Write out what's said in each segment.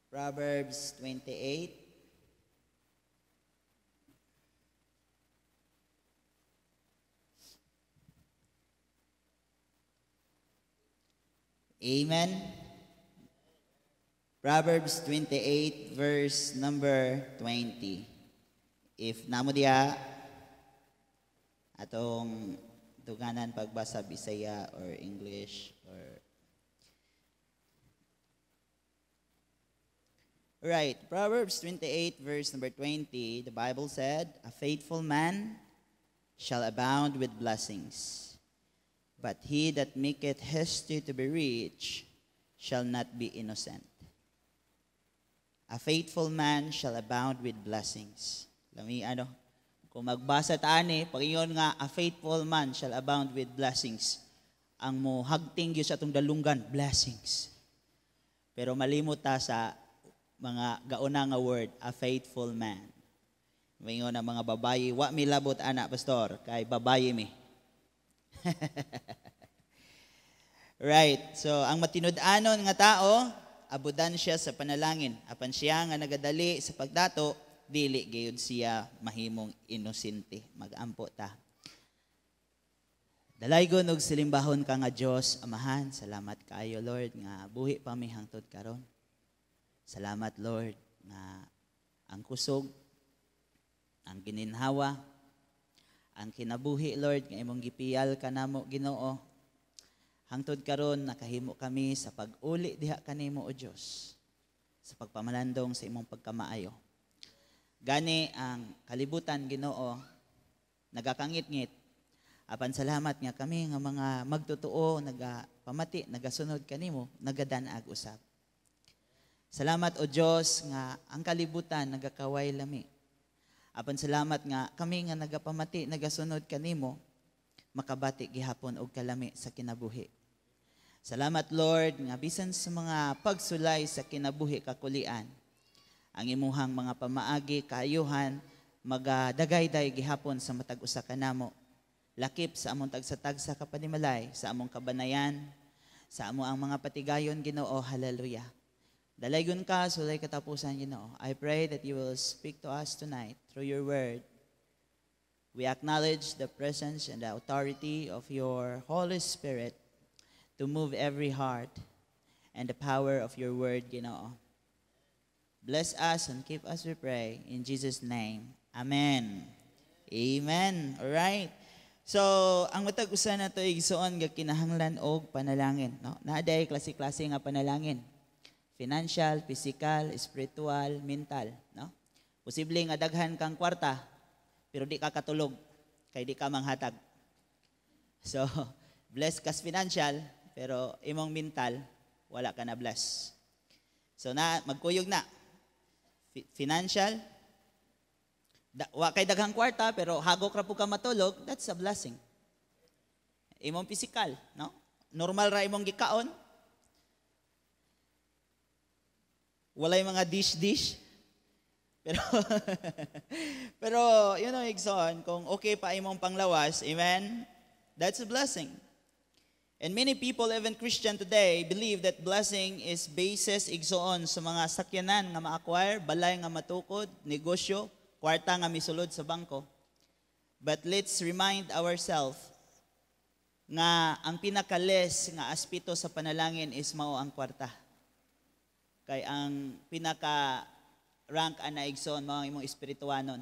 Proverbs 28. Amen. Proverbs 28 verse number 20. If namo diha atong duganan pagbasa Bisaya or English or. Right, Proverbs 28 verse number 20, the Bible said, "A faithful man shall abound with blessings, but he that maketh hasty to be rich shall not be innocent." A faithful man shall abound with blessings. Lami ano, kung magbasa ta ani, pag-ingon nga a faithful man shall abound with blessings, ang mo hagting gyud sa atong dalunggan, blessings. Pero malimot ta sa mga gauna nga word, a faithful man. Maingon ang mga babayi, wa mi labot ana, pastor, kay babayi mi. Right. So, ang matinud-anon nga tao, abudan siya sa panalangin. Apan siya nga nagadali sa pagdato, dili gayud siya mahimong inosente. Magampo ta. Dalaygon og silimbahon ka nga Dios, Amahan, salamat kaayo, Lord, nga buhi pa mi hangtod karon. Salamat, Lord, nga ang kusog, ang gininhawa, ang kinabuhi, Lord, nga imong gipiyal kanamo, Ginoo. Hangtod karon nakahimo kami sa pag-uli diha kanimo, o Dios, sa pagpamalandong sa imong pagkamaayo. Gani ang kalibutan, Ginoo, nagakangit-ngit. Apan salamat nga kami nga mga magtotoo, nagapamati, nagasunod kanimo, nagadanag usab. Salamat, o Dios, nga ang kalibutan nagakaway lami. Apan salamat nga kami nga nagapamati, nagasunod kanimo, makabati gihapon og kalami sa kinabuhi. Salamat, Lord, nga bisan sa mga pagsulay sa kinabuhi kakulian, ang imuhang mga pamaagi, kaayuhan, magadagayday gihapon sa matag usa kanamo. Lakip sa among tagsa-tagsa kapanimalay, sa among kabanayan, sa amo ang mga patigayon, Ginoo, hallelujah. Dalaygon ka, sulay katapusan, Ginoo. I pray that you will speak to us tonight through your word. We acknowledge the presence and the authority of your Holy Spirit to move every heart and the power of your word, Ginoo. Bless us and keep us, we pray. In Jesus' name, amen. Amen. All right. So, ang matag usa na to igsoon nga kinahanglan og panalangin, no? Naa day klase-klase nga panalangin. Financial, physical, spiritual, mental, no? Posible nga daghan kang kwarta pero di ka katulog kay di ka manghatag. So, bless kas financial pero imong mental wala ka na bless. So na magkuyog na. Financial, wa kay daghang kwarta pero hagok ra pud ka matulog, that's a blessing. Imong physical, no? Normal ra imong gikaon. Walay mga dish-dish. Pero, pero you know, igsoon, kung okay pa imong panglawas, amen, that's a blessing. And many people, even Christian today, believe that blessing is basis, igsoon, sa mga sakyanan nga ma-acquire, balay nga matukod, negosyo, kwarta nga misulod sa bangko. But let's remind ourselves nga ang pinaka-less nga aspeto sa panalangin is mao ang kwarta. Kay ang pinaka-rank ana igsoon mao ang imong espirituanon.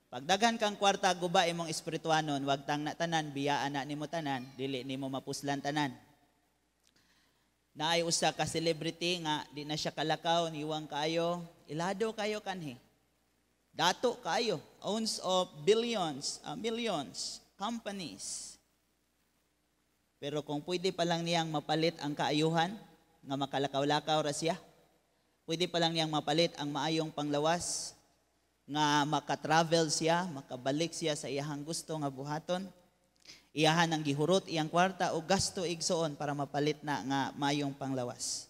Pag daghan kang kwarta, guba imong espirituanon, wag tang na tanan, biyaan na nimo tanan, dili nimo mapuslan tanan. Naay usa ka celebrity nga di na siya kalakaw, niwang kayo, ilado kayo kanhi. Dato kayo, owns of billions, millions, companies. Pero kung pwede pa lang niyang mapalit ang kaayuhan, nga makalakaw-lakaw ra siya, pwede pa lang niyang mapalit ang maayong panglawas, nga makatravel siya, makabalik siya sa iyahang gusto nga buhaton. Iyahan ang gihurot iyang kwarta o gasto igsoon para mapalit na nga maayong panglawas.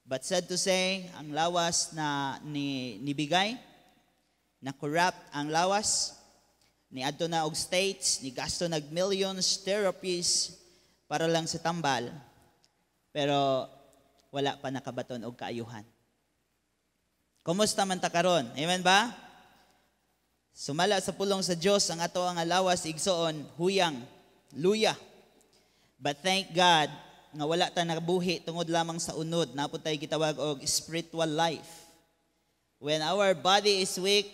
But sad to say, ang lawas na nibigay, na corrupt ang lawas, ni adto na og states, ni gasto nag millions therapies para lang sa tambal, pero wala pa nakabaton og kaayuhan. Kumusta man ta karon? Amen ba? Sumala sa pulong sa Dios, ang ato ang lawas, igsoon, huyang, luya. But thank God nga wala ta nabuhi tungod lamang sa unod, naa pod tay gitawag og spiritual life. When our body is weak,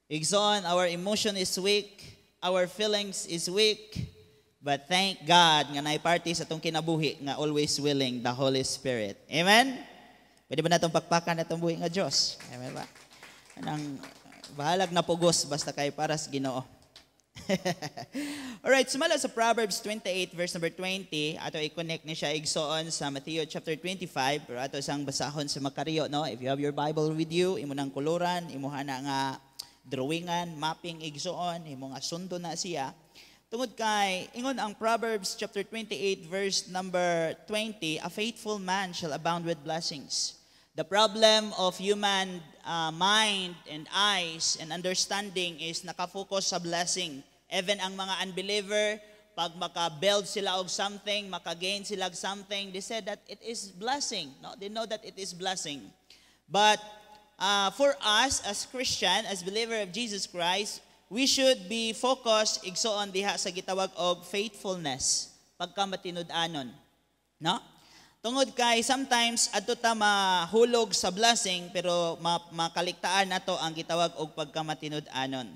igsoon, our emotion is weak, our feelings is weak, but thank God nga naay party sa atong kinabuhi nga always willing, the Holy Spirit. Amen? Pwede ba natong pakpakan atong buhi nga Dios? Amen ba? Anang bahalag na pugos basta kay para sa Ginoo. Alright, sumala sa Proverbs 28 verse number 20, ato i-connect ni siya, igsoon, sa Matthew chapter 25, pero ato sang basahon sa makariyo, no? If you have your Bible with you, imo nang koloran, imo na nga drawingan, mapping, igsoon, imo nga sundo na siya. Tungod kay ingon ang Proverbs chapter 28 verse number 20, "A faithful man shall abound with blessings." The problem of human mind and eyes and understanding is nakafocus sa blessing. Even ang mga unbeliever, pag maka-build sila og something, maka-gain sila og something, they said that it is blessing. No? They know that it is blessing. But for us as Christian, as believer of Jesus Christ, we should be focused, igsoon, diha sa gitawag og faithfulness, pagka matinud-anon. No? Tungod kay sometimes adto ta mahulog sa blessing pero makaligtaan nato ang gitawag og pagkamatinud-anon.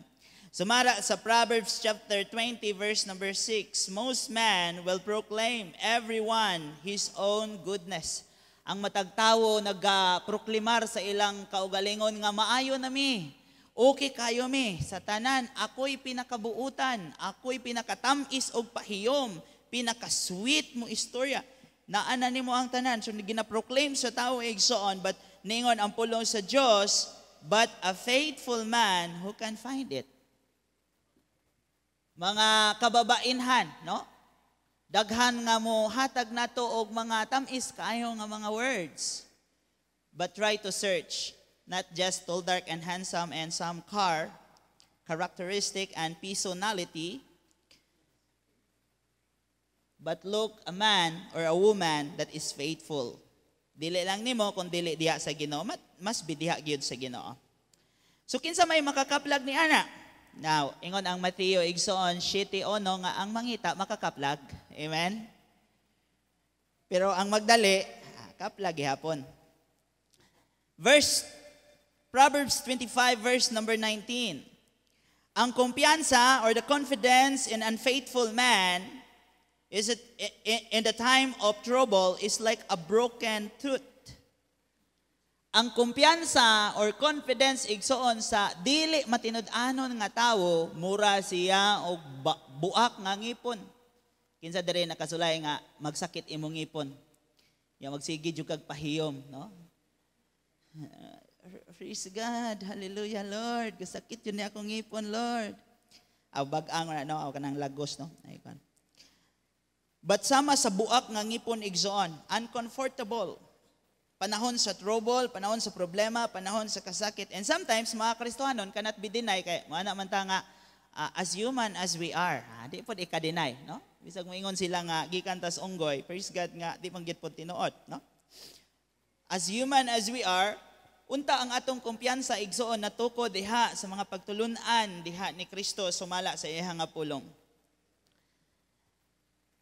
Sumala sa Proverbs chapter 20 verse number 6, "Most men will proclaim everyone his own goodness." Ang matag tawo nagaproklamar sa ilang kaugalingon nga maayo na mi. Okay kayo mi sa tanan, ako'y pinakabuutan, ako'y pinakatamis og pahiyom, pinaka-sweet mo istorya. Naa na nimo ang tanan. So gina-proclaim sa tao, igsoon, but ningon ang pulong sa Dios, "But a faithful man, who can find it?" Mga kababainhan, no? Daghan nga mo hatag nato og mga tamis kaayo nga mga words. But try to search not just tall, dark, and handsome and some car characteristic and personality, but look a man or a woman that is faithful. Dili lang nimo kung dili diha sa Ginoo, mas be diha gyud sa Ginoo. So kinsa may makakaplag ni ana? Now, ingon ang Mateo, igsoon, 7:1 nga ang mangita makakaplag. Amen? Pero ang magdali, kaplag gihapon. Verse Proverbs 25 verse number 19. Ang kumpiyansa or the confidence in unfaithful man is it in the time of trouble is like a broken tooth. Ang kumpiyansa or confidence, igsoon, sa dili matinud-anon nga tawo, mura siya og buak nga ngipon. Kinsa diri nakasulay nga magsakit imong ngipon? Ya magsige jud kag pahiyom, no? Praise God, hallelujah, Lord. Kasakit jud ni akong ngipon, Lord. Aw bag-ang na, no, aw kanang lagos, no. Ay kan. But sama sa buak nga ngipon, igsoon, uncomfortable. Panahon sa trouble, panahon sa problema, panahon sa kasakit. And sometimes, mga Kristohanon cannot be denied kay mga man ta nga as human as we are. Di pod ika-deny, no? Bisag moingon sila nga gikan tas unggoy, praise God nga di man gyud pod tinuod, no? As human as we are, unta ang atong kumpiyansa, igsoon, natuko diha sa mga pagtulunan diha ni Kristo sumala sa iyang nga pulong.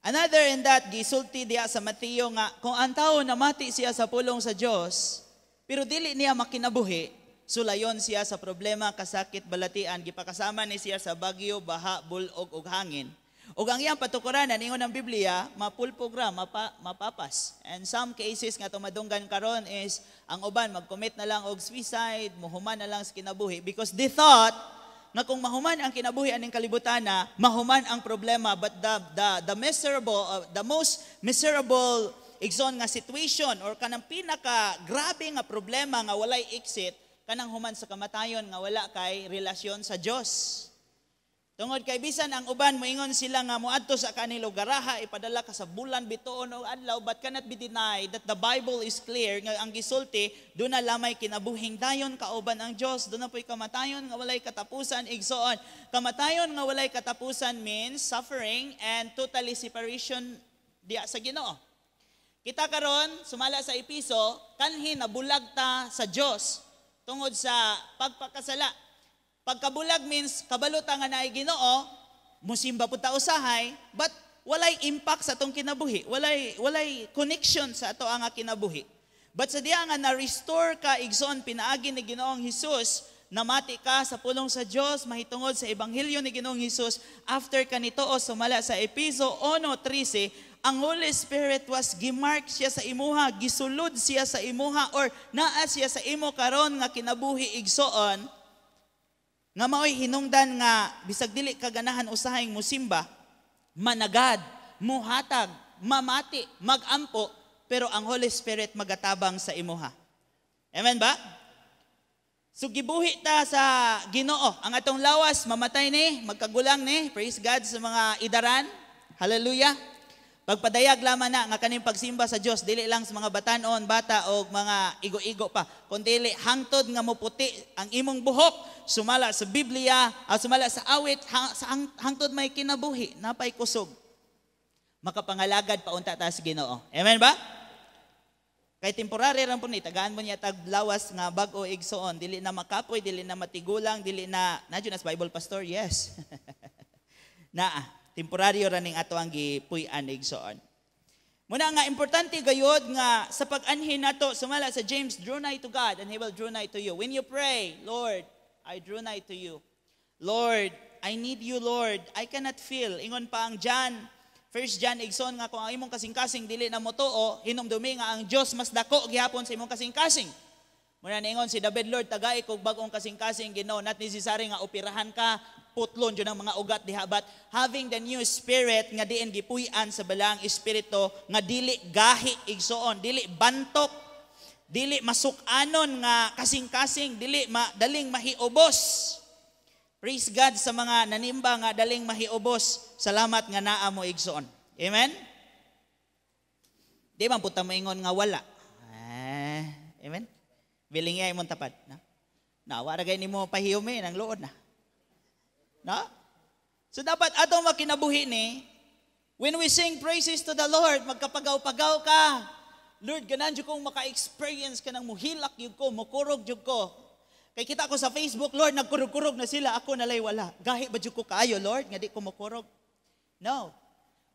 Another in that, gisulti diha sa Mateo nga kung ang tao namati siya sa pulong sa Dios, pero dili niya makinabuhi, sulayon siya sa problema, kasakit, balatian, gipakasama ni siya sa bagyo, baha, bulog ug hangin. Ug ang iyang patukuranan, ingon ang Biblia, mapulpog ra, mapapas. And some cases nga tumadunggan karon is ang uban mag-commit na lang og suicide, muhuman na lang sa kinabuhi because they thought nga kung mahuman ang kinabuhi aning kalibutan na, mahuman ang problema. But the most miserable, igsoon, nga situation or kanang pinaka grabe nga problema nga walay exit, kanang human sa kamatayon nga wala kay relasyon sa Dios. Tungod kay bisan ang uban moingon sila nga moadto sa kanilo garaha, ipadala ka sa bulan, bituon og adlaw, but cannot be denied that the Bible is clear nga ang gisulti duna lamay kinabuhing dayon kauban ang Dios. Duna po'y kamatayon nga walay katapusan, igsoon. Kamatayon nga walay katapusan means suffering and totally separation diya sa Ginoo. Kita karon sumala sa Epeso, kanhi nabulag ta sa Dios tungod sa pagpakasala. Pagkabulag means kabalo ta nga naay Ginoo, musimba pud ta usahay, but walay impact sa atong kinabuhi, walay connection sa ato ang kinabuhi. But sa diya nga na-restore ka, igsoon, pinaagi ni Ginoong Hesus, namati ka sa pulong sa Dios mahitungod sa ebanghelyo ni Ginoong Hesus, after kanito o sumala sa Epeso 1:13, ang Holy Spirit was gimark siya sa imuha, gisulod siya sa imuha or naa siya sa imo karon nga kinabuhi, igsoon, nga maoy hinungdan nga bisag dili ka ganahan usahay musimba, managad, muhatag, mamati, magampo, pero ang Holy Spirit magatabang sa imuha. Amen ba? So gibuhi ta sa Ginoo. Ang atong lawas mamatay ni, magkagulang ni. Praise God sa mga idaran. Hallelujah. Pagpadayag lamang na nga kaning pagsimba sa Dios dili lang sa mga batanon, bata o mga igo-igo pa, kundi hangtod nga moputi ang imong buhok sumala sa Biblia, sumala sa awit, sa hangtod may kinabuhi, napay kusog. Makapangalagad pa unta ta sa Ginoo. Amen ba? Kay temporary ra po ni, tagaan mo niya tag lawas nga bag-o, igsoon, dili na makapoy, dili na matigulang, dili na na as Bible pastor, yes. Naa, temporaryo ra ning ato ang gipuy-an, igsoon. Muna nga importante gayod nga sa pag-anhin nato sumala sa James, draw nigh to God and He will draw nigh to you. When you pray, "Lord, I draw nigh to you. Lord, I need you, Lord. I cannot feel." Ingon pa ang John, First John, igsoon, nga kung ang imong kasing-kasing dili na motuo, hinumdumi nga ang Dios mas dako gihapon sa imong kasing-kasing. Muna niingon si David, "Lord, tagai kog bag-ong kasing-kasing, Ginoo." Not necessary nga operahan ka, putlon jud ang mga ugat diha, but having the new spirit nga diin gipuy-an sa Balaang Espiritu nga dili gahi, igsoon, dili bantok, dili masuk-anon nga kasing-kasing, dili daling mahiubos. Praise God sa mga nanimba nga daling mahiubos. Salamat nga naa mo, igsoon. Amen? Di man punta mo ingon nga wala. Eh, amen? Biling iya imong tapad. Na? Na, wala gay nimo pahiyumi ng luod na. No? So dapat atong makinabuhi ni, when we sing praises to the Lord, magkapagaw-pagaw ka. "Lord, ganan jud kong maka-experience ka ng muhilak jud ko, mukurog jud ko. Kay kita ko sa Facebook, Lord, nagkurog-kurog na sila, ako nalay wala. Gahi ba jud ko kaayo, Lord, nga di ko mukurog?" No.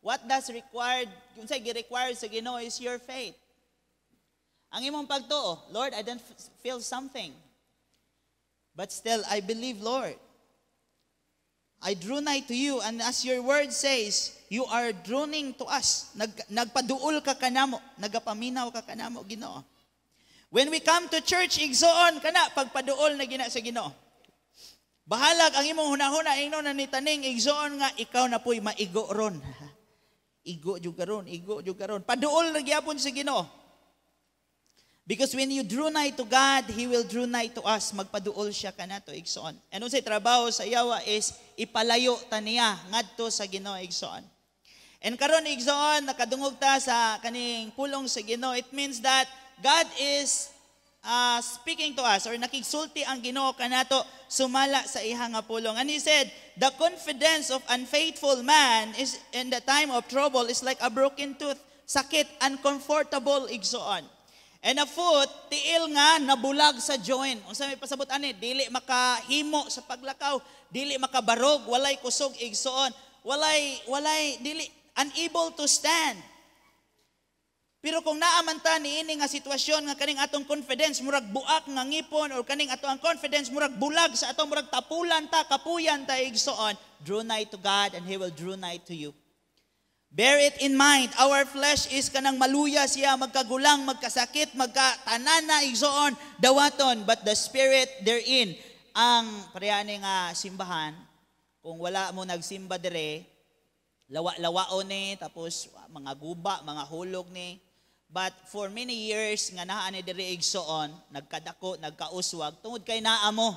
What does required, kung say gi-required sa Ginoo is your faith. Ang imong pagtuo, "Lord, I don't feel something. But still, I believe, Lord. I drew nigh to you, and as your word says, you are drawing to us." Nagpaduol ka kanamo, nagapaminaw ka kanamo, Ginoo. When we come to church, igsoon, kana, pagpaduol na gina sa Ginoo. Bahalag ang imong hunahuna, ingnon na ni taning, igsoon, nga ikaw na po'y maigo ron. Igo jud karon, igo jud karon. Paduol na gyapon sa Ginoo. Because when you draw nigh to God, He will draw nigh to us. Magpaduol siya kanato, igsoon. And unsay trabaho sa yawa is ipalayo ta niya ngadto sa Ginoo, igsoon. And karon, igsoon, nakadungog ta sa kaning pulong sa Ginoo. It means that God is speaking to us or nakigsulti ang Ginoo kanato sumala sa iha nga pulong. And He said, "The confidence of unfaithful man is in the time of trouble is like a broken tooth." Sakit, uncomfortable, igsoon. And a foot, tiil nga nabulag sa joint. Unsa may pasabot ani? Dili makahimo sa paglakaw, dili makabarog, walay kusog, igsoon, walay walay dili unable to stand. Pero kung naa man ta niini nga sitwasyon nga kaning atong confidence murag buak nga ngipon or kaning ato ang confidence murag bulag sa atong, murag tapulan ta, kapuyan ta, igsoon, draw nigh to God and He will draw nigh to you. Bear it in mind, our flesh is kanang maluya siya, magkagulang, magkasakit, magkatanana, igsoon, dawaton, but the spirit therein, ang parehani nga simbahan, kung wala mo nagsimba dire, lawa-lawaon ni, tapos mga guba, mga hulog ni. But for many years nga naa ni dire, igsoon, nagkadako, nagkauswag, tungod kay naa mo.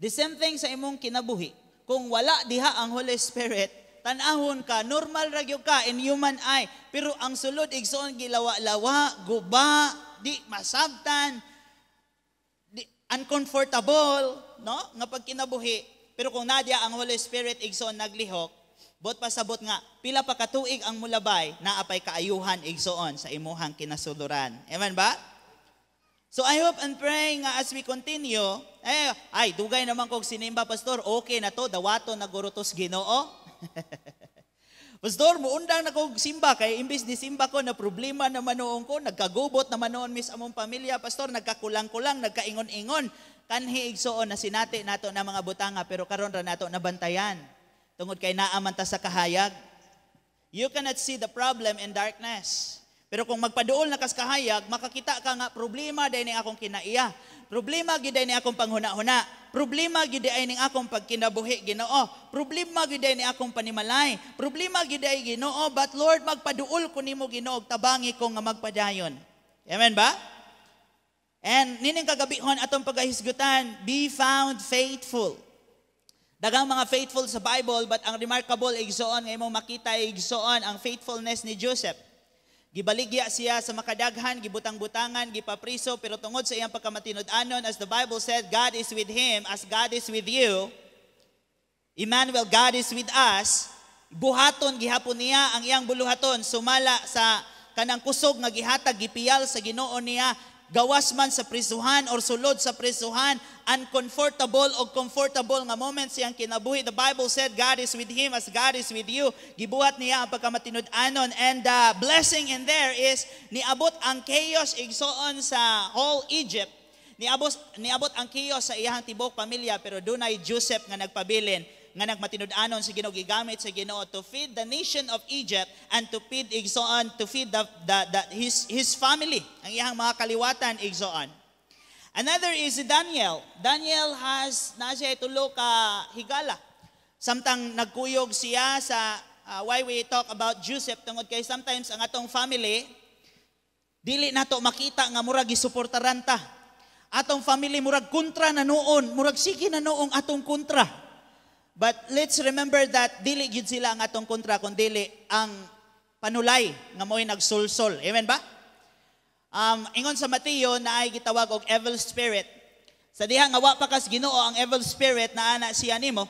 The same thing sa imong kinabuhi. Kung wala diha ang Holy Spirit, tan-ahon ka, normal ra gyud ka in human eye. Pero ang sulod, igsoon, gilawa-lawa, guba, di masabtan, di, uncomfortable, no? Nga pagkinabuhi. Pero kung naa diha ang Holy Spirit, igsoon, naglihok, Buot pasabot nga pila pa katuig ang mulabay, naa pay kaayuhan, igsoon, sa imuhang kinasuluran. Amen ba? So I hope and pray nga as we continue, eh, ay, dugay naman kog sinimba, pastor, okay na to, dawaton na guro to's Ginoo. Pastor, muundang na kog simba kay imbis di simba ko na problema naman noon ko, nagkagubot naman noon mis among pamilya, pastor, nagkakulang-kulang, nagkaingon-ingon. Kanhi, igsoon, na sinati nato na mga butanga, pero karon ra nato nabantayan. Tungod kay naa man ta sa kahayag. You cannot see the problem in darkness. Pero kung magpaduol na kas kahayag, makakita ka nga problema diay ni akong kinaiya. Problema gid ni akong panghuna-huna. Problema gid ay ning akong pagkinabuhi, Ginoo. Problema gid ni akong panimalay. Problema gid ay, Ginoo, but Lord, magpaduol ko nimo, Ginoo, tabangi ko nga magpadayon. Amen ba? And nining kagabihon atong pagahisgutan, be found faithful. Daghang mga faithful sa Bible, but ang remarkable, igsoon, nga imong makita, igsoon, ang faithfulness ni Joseph. Gibaligya siya sa makadaghan, gibutang-butangan, gipapriso, pero tungod sa iyang pagkamatinud-anon, as the Bible said, God is with him, as God is with you. Emmanuel, God is with us. Buhaton gihapon niya ang iyang buluhaton sumala sa kanang kusog nga gihatag, gipiyal sa Ginoo niya, gawas man sa prisuhan or sulod sa prisuhan, uncomfortable o comfortable nga moments iyang kinabuhi. The Bible said God is with him as God is with you. Gibuhat niya ang pagkamatinud-anon, and the blessing in there is niabot ang chaos, igsoon, sa whole Egypt. Niabot ang chaos sa iyang tibok pamilya, pero dunay Joseph nga nagpabilin nga nagmatinud-anon sa Ginoo, gigamit sa Ginoo to feed the nation of Egypt and to feed, igsoon, to feed the his family, ang iyang mga kaliwatan, igsoon. Another is si Daniel. Daniel has na siya tulo ka higala. Samtang nagkuyog siya sa why we talk about Joseph, tungod kay sometimes ang atong family, dili nato makita nga murag gisuportaran ta. Atong family murag kontra na noon, murag sige na noong atong kontra. But let's remember that dili gyud sila ang atong kontra kun dili ang panulay nga mo'y nagsulsol. Amen ba? Ingon sa Mateo na ay gitawag og evil spirit. Sa diha nga wa pa kas Ginoo, ang evil spirit naa na siya nimo.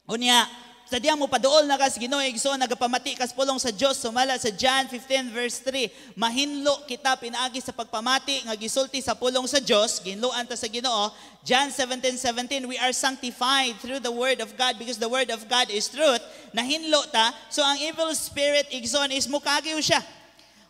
Unya, sa diha mo paduol na kas Ginoo, igsoon, nagapamati kas pulong sa Dios sumala sa John 15 verse 3. Mahinlo kita pinaagi sa pagpamati nga gisulti sa pulong sa Dios, gihinloan ta sa Ginoo. John 17:17, we are sanctified through the word of God because the word of God is truth. Nahinlo ta. So ang evil spirit, igsoon, is mukagiw siya.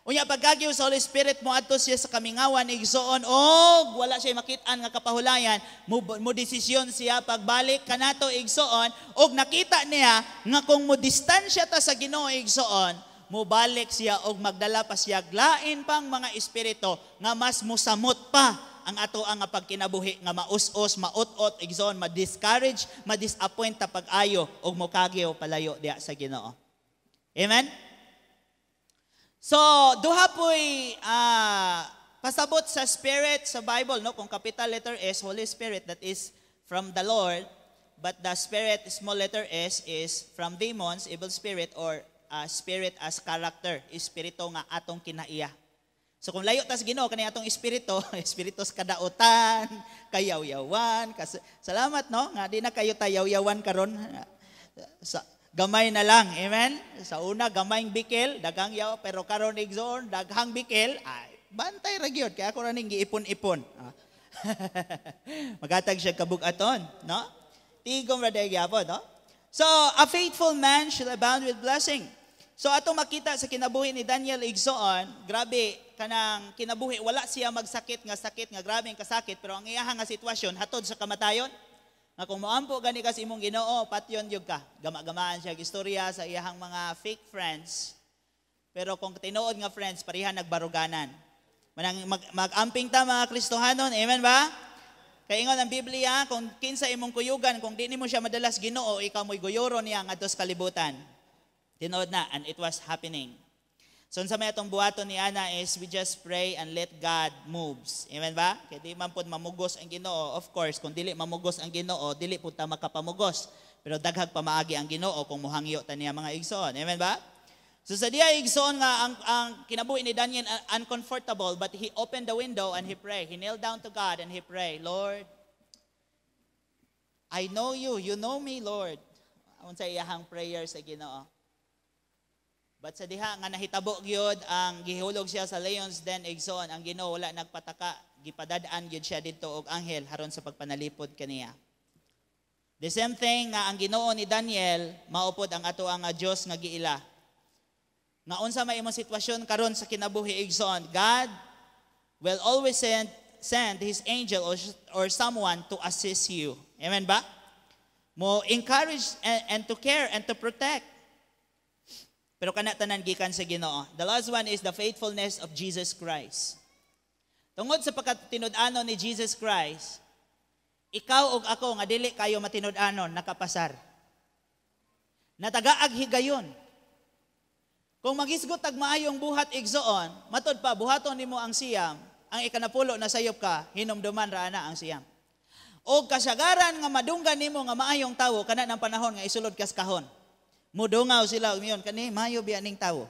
Unya pagkagiw sa Holy Spirit, mo adto siya sa kamingawan, igsoon, og wala siya makit-an nga kapahulayan, mo desisyon siya pagbalik kanato, igsoon, og nakita niya nga kung mo distansya ta sa Ginoo, igsoon, mobalik siya og magdala pa siya lain pang mga espiritu nga mas musamot pa ang ato ang pagkinabuhi nga maus-os, maut-ot, igsoon, ma-discourage, ma-disappoint ta pag-ayo og mokagyo palayo diya sa Ginoo. Amen? So, duha po'y pasabot sa Spirit sa Bible, no? Kung capital letter S, Holy Spirit, that is from the Lord, but the Spirit, small letter s, is from demons, evil spirit, or spirit as character, espiritu nga atong kinaiya. So kung layo tas Ginoo, kani atong espiritu, espiritu sa kadautan, kayawyawan, salamat, no, nga di na kayo tayawyawan karon. Sa gamay na lang, amen? Sa una, gamayng bikil, daghang yaw, pero karon, igsoon, daghang bikil, ay, bantay ra gyud, kaya ako ra ning giipon-ipon. Ah. Magatag siya kabugaton, no? Tigom ra day gyapon, no? So, a faithful man shall abound with blessing. So, atong makita sa kinabuhi ni Daniel, igsoon, grabe kanang kinabuhi, wala siya magsakit nga sakit nga grabe ang kasakit, pero ang iyaha nga sitwasyon hatod sa kamatayon. Nga kung moampo gani ka sa imong Ginoo, patyon gyud ka. Gama-gamaan siya istorya sa iyahang mga fake friends. Pero kung tinuod nga friends, pareha nagbaruganan. Manang mag-amping ta mga Kristohanon, amen ba? Kay ingon ang Biblia, kung kinsa imong kuyugan, kung di nimo siya madalas Ginoo, ikaw mo'y guyoro niya ngadto sa kalibutan. Tinuod na, and it was happening. So, unsa may atong buhaton ni Ana is we just pray and let God moves. Amen ba? Kay di man pod mamugos ang Ginoo. Of course, kung dili mamugos ang Ginoo, dili pud ta makapamugos. Pero daghag pamaagi ang Ginoo kung muhangyo ta niya, mga igsoon. Amen ba? So sa diya, igsoon, nga ang kinabuhi ni Daniel uncomfortable, but he opened the window and he prayed. He knelt down to God and he prayed, "Lord, I know you. You know me, Lord." Unsa iyahang prayer sa Ginoo. But sa diha nga nahitabo gyud ang gihulog siya sa lions den, igsoon, ang Ginoo wala nagpataka, gipadad-an gyud siya didto og anghel haron sa pagpanalipod kaniya. The same thing nga ang Ginoo ni Daniel mao pod ang ato ang Dios nga giila. Nga unsa may imong sitwasyon karon sa kinabuhi, igsoon, God will always send His angel or someone to assist you. Amen ba? Mo encourage and to care and to protect. Pero kana tanan gikan sa Ginoo. The last one is the faithfulness of Jesus Christ. Tungod sa pagkatinud-anon ni Jesus Christ, ikaw ug ako nga dili kayo matinud-anon nakapasar. Natagaag higayon. Kung maghisgot tag maayong buhat, igsoon, matud pa buhaton nimo ang 9, ang ikanapulo na sayop ka, hinumduman ra ana ang 9. O kasagaran nga madunggan nimo nga maayong tawo kana ng panahon nga isulod kas kahon. Mudungaw sila ug kani maayo biya ning tawo.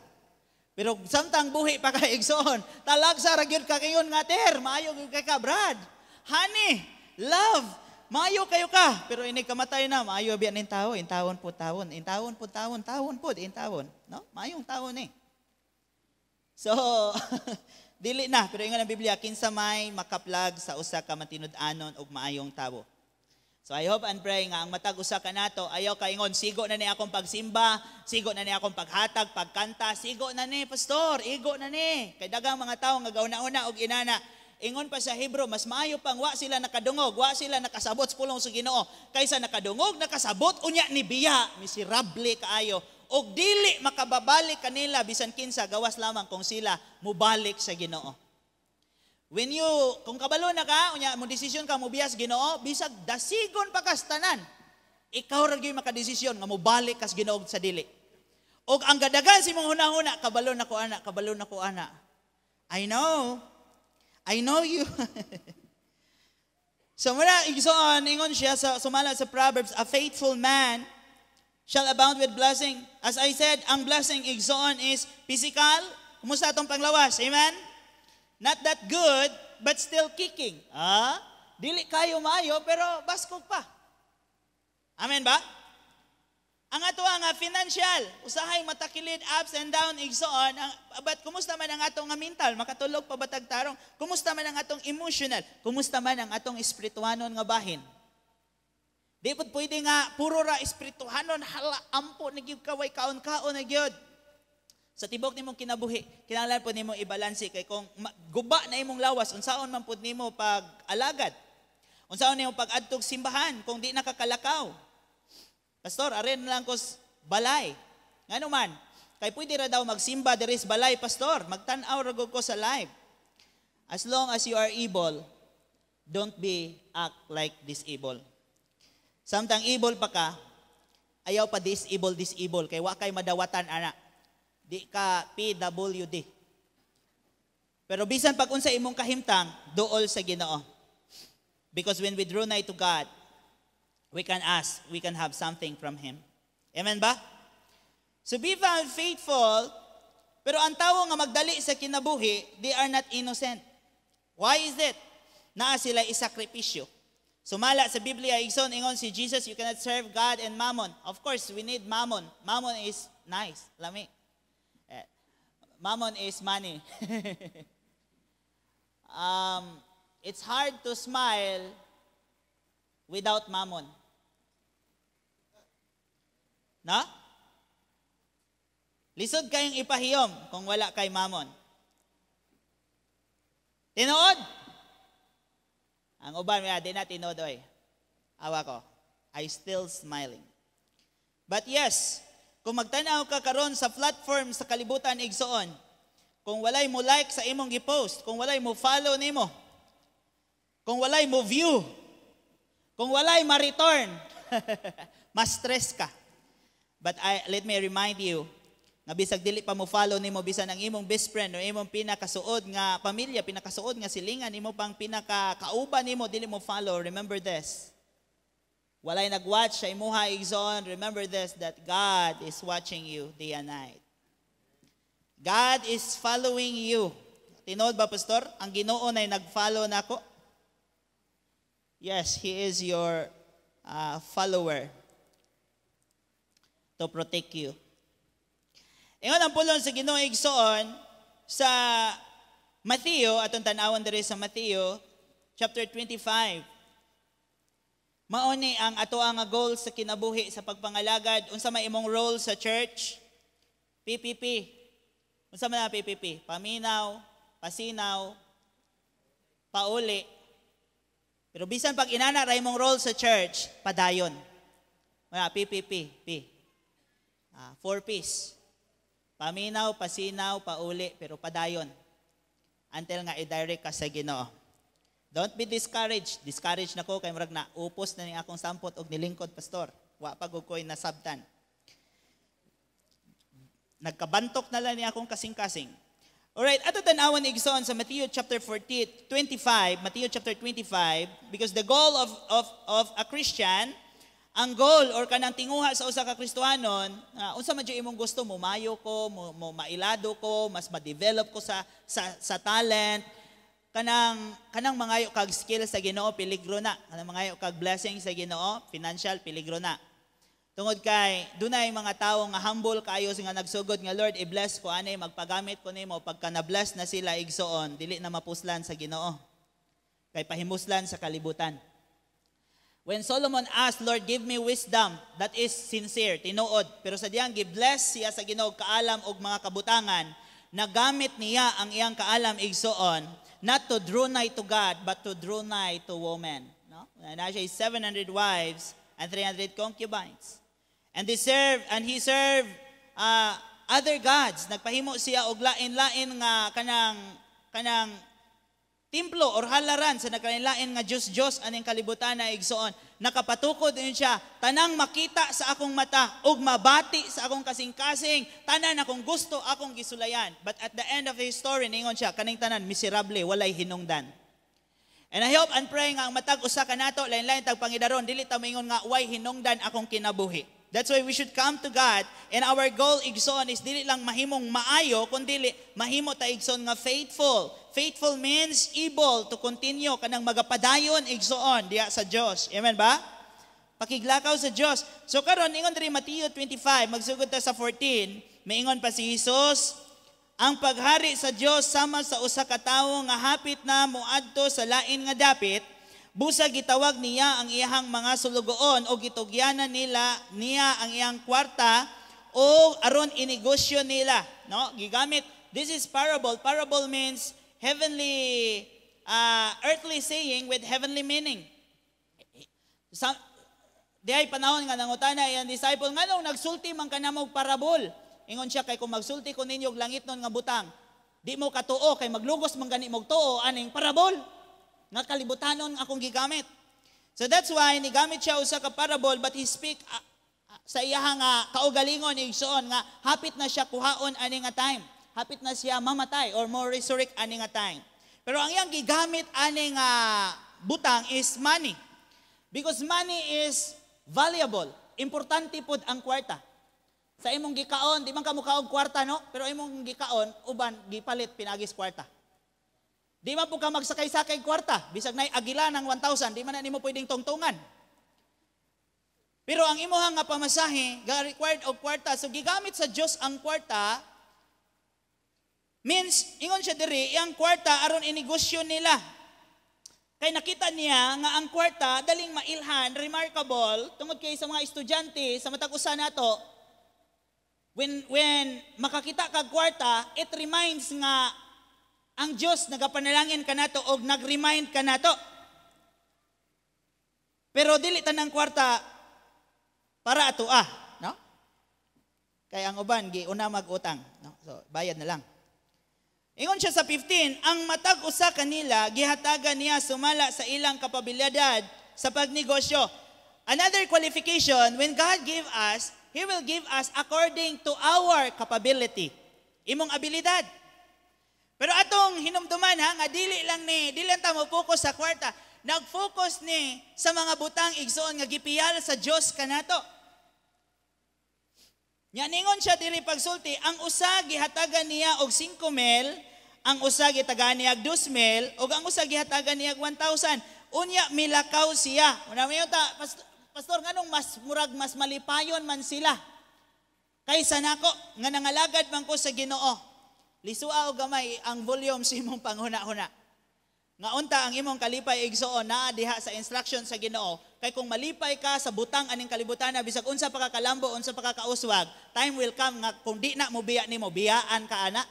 Pero samtang buhi pa ka, igsoon, talagsa ra gyud ka kayon nga ter, maayo gyud kay ka, brad. Honey, love, maayo kayo ka. Pero inig kamatay na, maayo biya ning tawo, intawon po tawon, intawon po tawon, tawon po, intawon. No? Maayong tawo ni. So, dili na, pero ingon ang Biblia, kinsa may makaplag sa usa ka matinud-anon og maayong tawo? So I hope and pray nga ang matag usa ka nato ayaw kaingon, "Sigo na ni akong pagsimba, sigo na ni akong paghatag, pagkanta, sigo na ni, pastor, igo na ni." Kay daghang mga tawo nga gauna-una og inana. Ingon pa sa Hebrew, mas maayo pang wa sila nakadungog, wa sila nakasabot sa pulong sa Ginoo kaysa nakadungog, nakasabot unya ni biya, miserable kaayo. Og dili makababalik kanila bisan kinsa gawas lamang kung sila mubalik sa Ginoo. When you, kung kabalo na ka, unya mo desisyon ka mo biyas Ginoo, bisag dasigon pa kas tanan, ikaw ra gyud makadesisyon nga mobalik kas Ginoo sa dili. Og ang gadagan sa imong hunahuna, "Kabalo na ko ana, kabalo na ko ana." I know. I know you. So muna, igsoon, ingon siya sa sumala sa Proverbs, "A faithful man shall abound with blessing." As I said, ang blessing, igsoon, is physical. Kumusta atong panglawas? Amen? Not that good, but still kicking. Ah, dili kayo maayo, pero baskog pa. Amen ba? Ang ato nga financial, usahay matakilid, ups and down, igsoon, ang, but kumusta man ang atong nga mental, makatulog pa batag tarong? Kumusta man ang atong emotional? Kumusta man ang atong espirituanon nga bahin? Di pod pwede nga puro ra espirituhanon, hala, ampo na gyud kaway kaon-kaon na gyud. Sa tibok nimong kinabuhi, kinahanglan po nimo ibalanse kay kung guba na imong lawas, unsaon man pud nimo pag alagad? Unsaon nimo pag-adtog simbahan kung di nakakalakaw? "Pastor, aren lang ko balay." Ngano man? Kay pwede ra daw magsimba diri sa balay, pastor. Magtan-aw ra ko sa live. As long as you are able, don't be act like disable. Samtang able pa ka, ayaw pa disable, disable, kay wa kay madawatan ana. Di ka PWD. Pero bisan pag unsa imong kahimtang, duol sa Ginoo. Because when we draw nigh to God, we can ask, we can have something from Him. Amen ba? So be found faithful, pero ang tawo nga magdali sa kinabuhi, they are not innocent. Why is it? Naa sila isakripisyo. Sumala sa Biblia, igsoon, ingon si Jesus, "You cannot serve God and mammon." Of course, we need mammon. Mammon is nice, lami. Eh, mammon is money. It's hard to smile without mammon. No? Lisod kayong ipahiyom kung wala kay mammon. Tinuod? Ang uban, may di na tinuod oy. Awa ko. I still smiling. But yes, kung magtanaw ka karon sa platform sa kalibutan, igsoon, kung walay mo like sa imong gipost, kung walay mo follow nimo, kung walay mo view, kung walay ma-return, mas stress ka. But let me remind you, nga bisag dili pa mo follow nimo bisan ang imong best friend o imong pinakasuod nga pamilya, pinakasuod nga silingan, imo pang pinakakauban nimo dili mo follow, remember this. Walay nag-watch sa imuha, igsoon, remember this, that God is watching you day and night. God is following you. Tinuod ba, pastor? Ang Ginoo nay nag-follow nako? Yes, He is your follower to protect you. Ingon ang pulong sa Ginoo, igsoon, sa Matthew, atong tan-awon diri sa Matthew chapter 25. Mao ni ang ato ang goal sa kinabuhi sa pagpangalagad. Unsa may imong role sa church? PPP. Unsa man ang PPP? Paminaw, pasinaw, pauli. Pero bisan pag inana ra imong role sa church, padayon. Wala, PPP, P. Four P's. Paminaw, pasinaw, pauli, pero padayon. Until nga i-direct ka sa Ginoo. Don't be discouraged. Discouraged na ko kay murag na upos na ni akong sampot og nilingkod, pastor. Wa pa gud ko'y nasabtan. Nagkabantok na lang ni akong kasing-kasing. Alright, ato tan-awan, igsoon, sa Matthew chapter 40, 25, Matthew chapter 25, because the goal of a Christian, ang goal or kanang tinguha sa usa ka Kristohanon, unsa man jud imong gusto mo, mayo ko, mo mailado ko, mas ma-develop ko sa talent, kanang mangayo kag skill sa Ginoo, peligro na. Kanang mangayo kag blessing sa Ginoo, financial, peligro na. Tungod kay dunay mga tawo nga humble kaayo nga nagsugod nga, "Lord, i-bless ko ani, magpagamit ko nimo." Pagka na-bless na sila, igsoon, dili na mapuslan sa Ginoo. Kay pahimuslan sa kalibutan. When Solomon asked, "Lord, give me wisdom," that is sincere, tinuod. Pero sa diyang gi-bless siya sa Ginoo kaalam og mga kabutangan, nagamit niya ang iyang kaalam, igsoon, not to draw nigh to God, but to draw nigh to woman. No? Na siya 700 wives and 300 concubines. And he served other gods. Nagpahimo siya og lain-lain nga kanang templo or halaran sa nagkalain-lain nga Diyos-Diyos aning kalibutan na, igsoon. Nakapatukod din siya, "Tanang makita sa akong mata ug mabati sa akong kasing-kasing, tanan akong gusto akong gisulayan." But at the end of his story, ningon siya, "Kaning tanan miserable, walay hinungdan." And I hope and pray nga ang matag usa kanato, lain-lain tag pangidaron, dili ta moingon nga way hinungdan akong kinabuhi. That's why we should come to God, and our goal, igsoon, is dili lang mahimong maayo kundi mahimo ta, igsoon, nga faithful. Faithful means able to continue, kanang magapadayon, igsoon, diya sa Dios. Amen ba? Pakiglakaw sa Dios. So karon, ingon diri Matthew 25, magsugod ta sa 14, maingon pa si Jesus, "Ang paghari sa Dios sama sa usa ka tawo nga hapit na moadto sa lain nga dapit. Busa gitawag niya ang iyahang mga sulugoon o gitugyanan nila niya ang iyang kwarta o aron inegosyo nila." No? Gigamit, this is parable. Parable means heavenly earthly saying with heavenly meaning. Sa diay panahon nga nangutana iyang disciple, "Nganong nagsulti man ka namo og parabol?" Ingon siya, "Kay kung magsulti ko ninyo og langitnon nga butang, di mo katuo, kay maglugos man gani mo tuo aning parabol nga kalibutanon akong gigamit." So that's why nigamit siya usa ka parable, but he speak sa iyaha nga kaugalingon, igsoon, nga hapit na siya kuhaon ani nga time. Hapit na siya mamatay or more resurrect ani nga time. Pero ang iyang gigamit ani nga butang is money. Because money is valuable. Importante pod ang kwarta. Sa imong gikaon, di man ka mukaog kwarta, no? Pero imong gikaon, uban gipalit pinagis kwarta. Di man po ka magsakay-sakay kwarta. Bisag nay agila ng 1,000, di man na nimo pwedeng tungtungan. Pero ang imuha nga pamasahe, ga required og kwarta. So gigamit sa Dios ang kwarta means ingon siya diri, iyang kwarta aron inegosyo nila. Kay nakita niya nga ang kwarta daling mailhan, remarkable tungod kay sa mga estudyante, sa matag usa nato, when makakita kag kwarta, it reminds nga ang Dios nagapanalangin kanato og nag-remind kanato. Pero dili tanang kwarta para ato ah, no? Kay ang uban giuna mag-utang, no? So bayad na lang. Ingon siya sa 15, "Ang matag usa kanila gihatagan niya sumala sa ilang kapabilidad sa pagnegosyo." Another qualification, when God give us, He will give us according to our capability. Imong abilidad. Pero atong hinumduman ha, nga dili lang ta mo focus sa kwarta. Nag-focus ni sa mga butang, igsoon, nga gipiyal sa Dios kanato. Nya ningon siya diri pagsulti, ang usa gihatagan niya og 5 mil, ang usa gihatagan niya og 2 mil, ug ang usa gihatagan niya og 1,000. Unya milakaw siya. Una mayo ta, "Pastor, nganong mas murag mas malipayon man sila?" Kaysa nako nga nangalagad man ko sa Ginoo. Lisua og gamay ang volume sa imong panghuna-huna. Nga unta ang imong kalipay, igsoon, naa diha sa instruction sa Ginoo, kay kung malipay ka sa butang aning kalibutan, bisag unsa pa ka kalambo, unsa pa ka kauswag, time will come nga kung di na mo biya nimo, biyaan ka ana.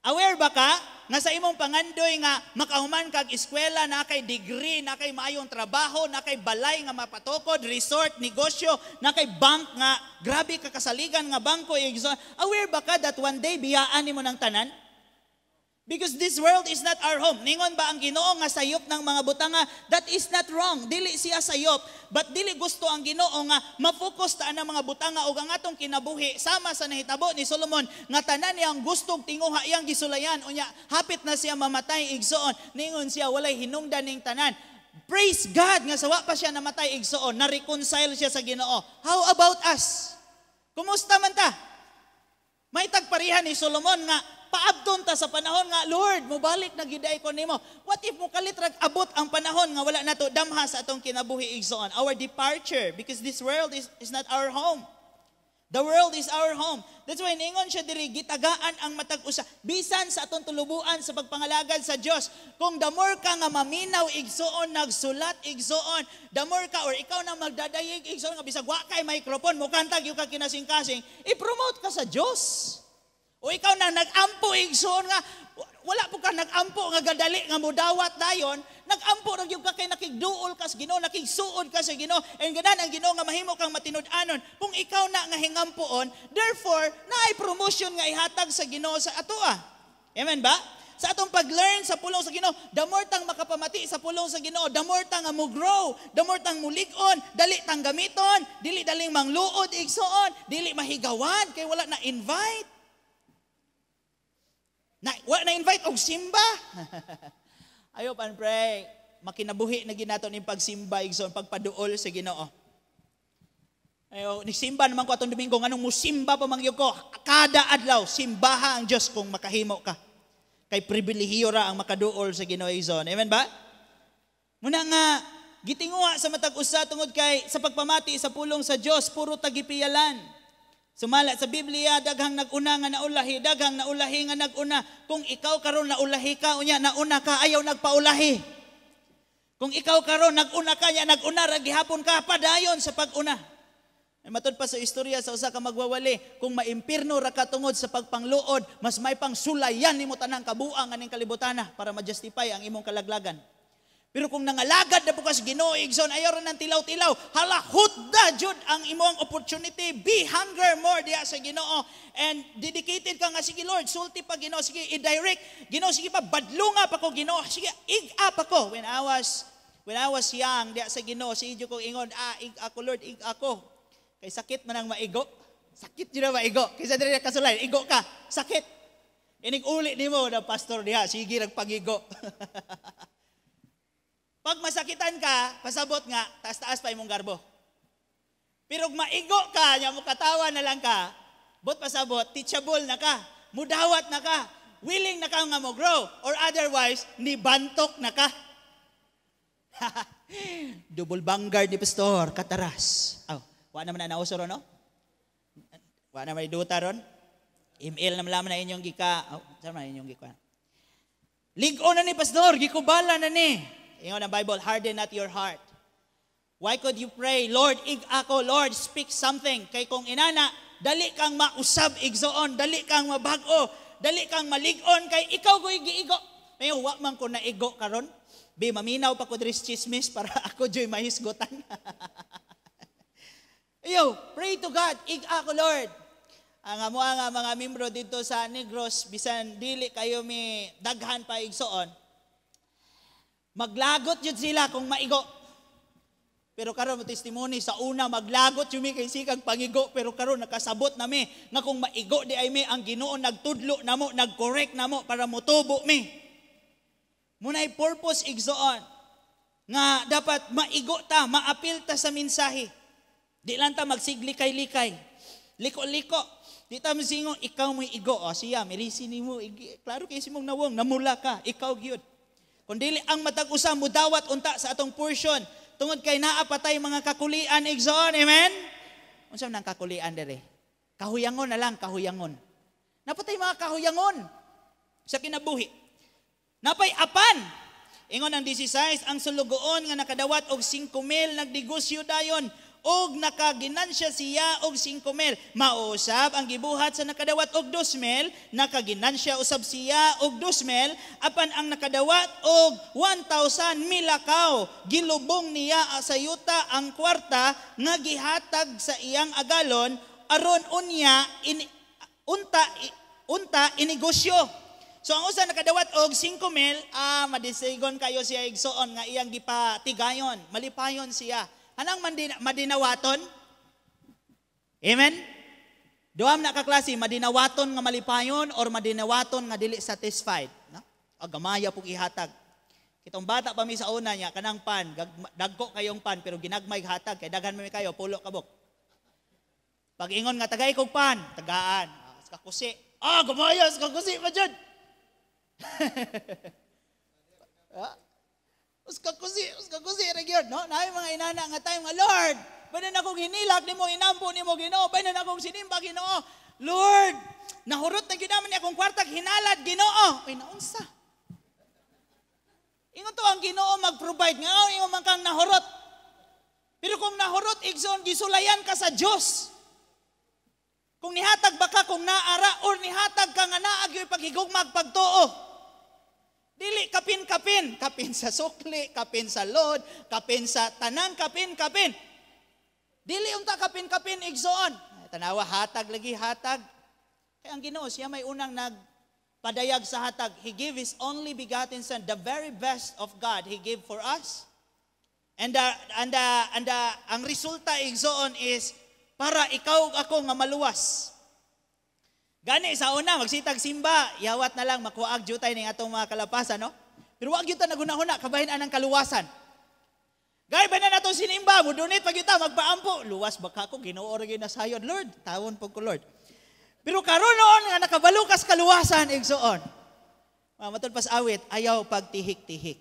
Aware ba ka nga sa imong pangandoy nga makahuman kag eskwela, na kay degree, na kay maayong trabaho, na kay balay nga mapatukod, resort, negosyo, na kay bank nga grabe ka kasaligan nga bangko, igsoon? Aware ba ka that one day biyaan nimo ng tanan? Because this world is not our home. Ningon ba ang Ginoo nga sayop ng mga butanga? That is not wrong. Dili siya sayop. But dili gusto ang Ginoo nga ma-focus ta ang mga butanga ug ang atong kinabuhi sama sa nahitabo ni Solomon nga tanan niyang gustong tinguha iyang gisulayan. Unya hapit na siya mamatay, igsoon. Ningon siya, walay hinungdan ning tanan. Praise God nga sa wa pa siya namatay, igsoon, na-reconcile siya sa Ginoo. How about us? Kumusta man ta? May tagparihan ni Solomon nga paabton ta sa panahon nga, "Lord, mobalik na gyud ko nimo." What if mokalit rag abot ang panahon nga wala nato damha sa atong kinabuhi, igsoon? Our departure, because this world is not our home. The world is our home. That's why ningon siya diri, gitagaan ang matag usa bisan sa atong tulubuan sa pagpangalagad sa Dios. Kung the more ka nga maminaw, igsoon, nagsulat, igsoon, the more ka or ikaw na magdadayeg, igsoon, nga bisag wa kay microphone, mukanta gyud ka kinasing-kasing, i-promote ka sa Dios. O ikaw na nag-ampo, igsoon, nga wala po ka nag-ampo nga gadali nga mudawat dayon, nag-ampo ra gyud ka kay nakigduol ka sa Ginoo, nakigsuod ka sa Ginoo, and ganan ang Ginoo nga mahimo kang matinud-anon. Kung ikaw na nga hingampoon, therefore naay promotion nga ihatag sa Ginoo sa atoa. Amen ba? Sa atong pag-learn sa pulong sa Ginoo, the more tang makapamati sa pulong sa Ginoo, the more tang nga mo grow, the more tang mulig-on, dali tang gamiton, dili daling mangluod, igsoon, dili mahigawan kay wala na invite. Na, wala na invite og simba. Ayo pan pray, makinabuhi na ginato ning pagsimba, igsoon, pagpaduol sa Ginoo. Ayo, nisimba naman ko atong Domingo, nganong musimba pa man gyud ko? Kada adlaw simbaha ang Dios kung makahimo ka. Kay pribilehiyo ra ang makaduol sa Ginoo, igsoon. Amen ba? Muna nga gitinguha sa matag usa tungod kay sa pagpamati sa pulong sa Dios puro tagipiyalan. Sumala sa Biblia, daghang nag-una nga naulahi, daghang naulahi nga nag-una. Kung ikaw karon naulahi ka, unya nauna ka, ayaw nagpaulahi. Kung ikaw karon nag-una ka, nya nag-una ra gihapon ka, padayon sa pag-una. Ay matud pa sa istorya sa usa ka magwawali, kung maimpirno ra ka tungod sa pagpangluod, mas may pang sulayan nimo tanang kabuang aning kalibutana para ma-justify ang imong kalaglagan. Pero kung nangalagad na po ka sa Ginoo, igsoon, ayaw ra ng tilaw-tilaw, hala, hutda jud ang imong opportunity. Be hunger more diha sa Ginoo and dedicated ka nga, "Sige Lord, sulti pa Ginoo, sige i-direct. Ginoo, sige pa, badlunga pa ko Ginoo, sige, ig-a pa ko." When I was young diha sa Ginoo, sige ko ingon, "Ah, ig ako Lord, ig ako." Kay sakit man ang maigo. Sakit jud na maigo. Kaysa diri kasulay, igo ka, sakit. Inig uli nimo na pastor diha, sige rag pangigo. Pag masakitan ka, pasabot nga, taas-taas pa imong garbo. Pero kung maigo ka, nya mo katawa na lang ka, but pasabot, teachable na ka, mudawat na ka, willing na ka nga mo grow, or otherwise, nibantok na ka. Double vanguard ni pastor, kataras. Oh, wa naman na nauso ron, no? Wa na may duta ron? ML na malaman na inyong gika. Oh, saan na inyong gika? Lig-o na ni pastor, gikubala na ni. Ingon ang Bible, "Harden not your heart." Why could you pray, "Lord, ig ako, Lord, speak something"? Kay kung inana, dali kang mausab, igsoon, dali kang mabag-o, dali kang malig-on, kay ikaw ko'y giigo. May wa man ko naigo karon. Bi, maminaw pa ko diri chismis para ako joy mahisgutan. Ayo, pray to God, ig ako Lord. Ang amo nga mga membro dito sa Negros, bisan dili kayo mi daghan pa, igsoon, maglagot jud sila kung maigo. Pero karon mo testimony sa una maglagot jud mi kay sikag pangigo, pero karon nakasabot na mi nga kung maigo di ay mi, ang Ginoo nagtudlo namo, nag-correct namo para motubo mi. Munay purpose, igsoon, nga dapat maigo ta, maapil ta sa mensahe. Di lang ta magsiglikay-likay. Liko-liko. Di ta masingo, ikaw mo'y igo. O siya, mirisi nimo. Klaro kay simong nawong, namula ka, ikaw gyud. Kung dili ang matag usa mudawat unta sa atong portion, tungod kay naa patay mga kakulian, igsoon, amen? Unsa man ang kakulian dere? Kahuyangon na lang, kahuyangon. Napatay mga kahuyangon sa kinabuhi. Napay apan. Ingon ang 16, ang sulugoon nga nakadawat og 5 mil nagnegosyo dayon og nakaginansya siya og 5 mil. Mausab ang gibuhat sa nakadawat og 2 mil, nakaginansya usab siya og 2 mil, apan ang nakadawat og 1,000 milakaw. Gilubong niya sa yuta ang kwarta nga gihatag sa iyang agalon aron unya in, unta unta inegosyo. So ang usa nakadawat og 5 mil, madisigon kayo siya, igsoon, nga iyang gipatigayon, malipayon siya. Anang madinawaton? Amen? Duha na ka klase, madinawaton nga malipayon or madinawaton nga dili satisfied. No? O, gamaya pug ihatag. Kitong bata pa mi sa una niya, kanang pan, dagko kayong pan, pero ginagmay hatag, kay daghan mi kayo, 10 kabok. Pag ingon nga tagay kog pan, tagaan. Ah, kakusi. Ah, gamaya, sa kakusi pa dyan. Ah? Uska kusi, region, no? Naay mga inana nga time nga, "Lord, banan akong hinilak nimo, inampo nimo, Ginoo, banan akong sinimba, Ginoo. Lord, nahurot na gyud naman ni akong kwarta, hinalad, Ginoo." Uy, naunsa? Ingon to ang Ginoo mag-provide nga ingon man kang nahurot. Pero kung nahurot, igsoon, gisulayan ka sa Dios. Kung nihatag ba ka kung naara or nihatag ka nga naa gyud paghigugmag pagtuo. Dili kapin-kapin, kapin sa sukli, kapin sa load, kapin sa tanang kapin-kapin. Dili unta kapin-kapin, igsoon. Tanawa, hatag lagi, hatag. Kaya ang Ginoo siya may unang nagpadayag sa hatag. He gave His only begotten Son, the very best of God, He gave for us. And ang resulta, igsoon, is para ikaw ako nga maluwas. Gani sa una magsitag simba, yawat na lang makuag jutay ning atong mga kalapasan, no? Pero wag gyud ta naghuna-huna kabahin anang kaluwasan. Gay ba na nato sinimba, mo-donate pag yuta, magpaampo, luwas ba ka ko, Ginoo ra gyud nasayon, Lord, tawon pud ko, Lord. Pero karon noon nga nakabalo kas kaluwasan, igsoon. Matul pas awit, ayaw pagtihik-tihik.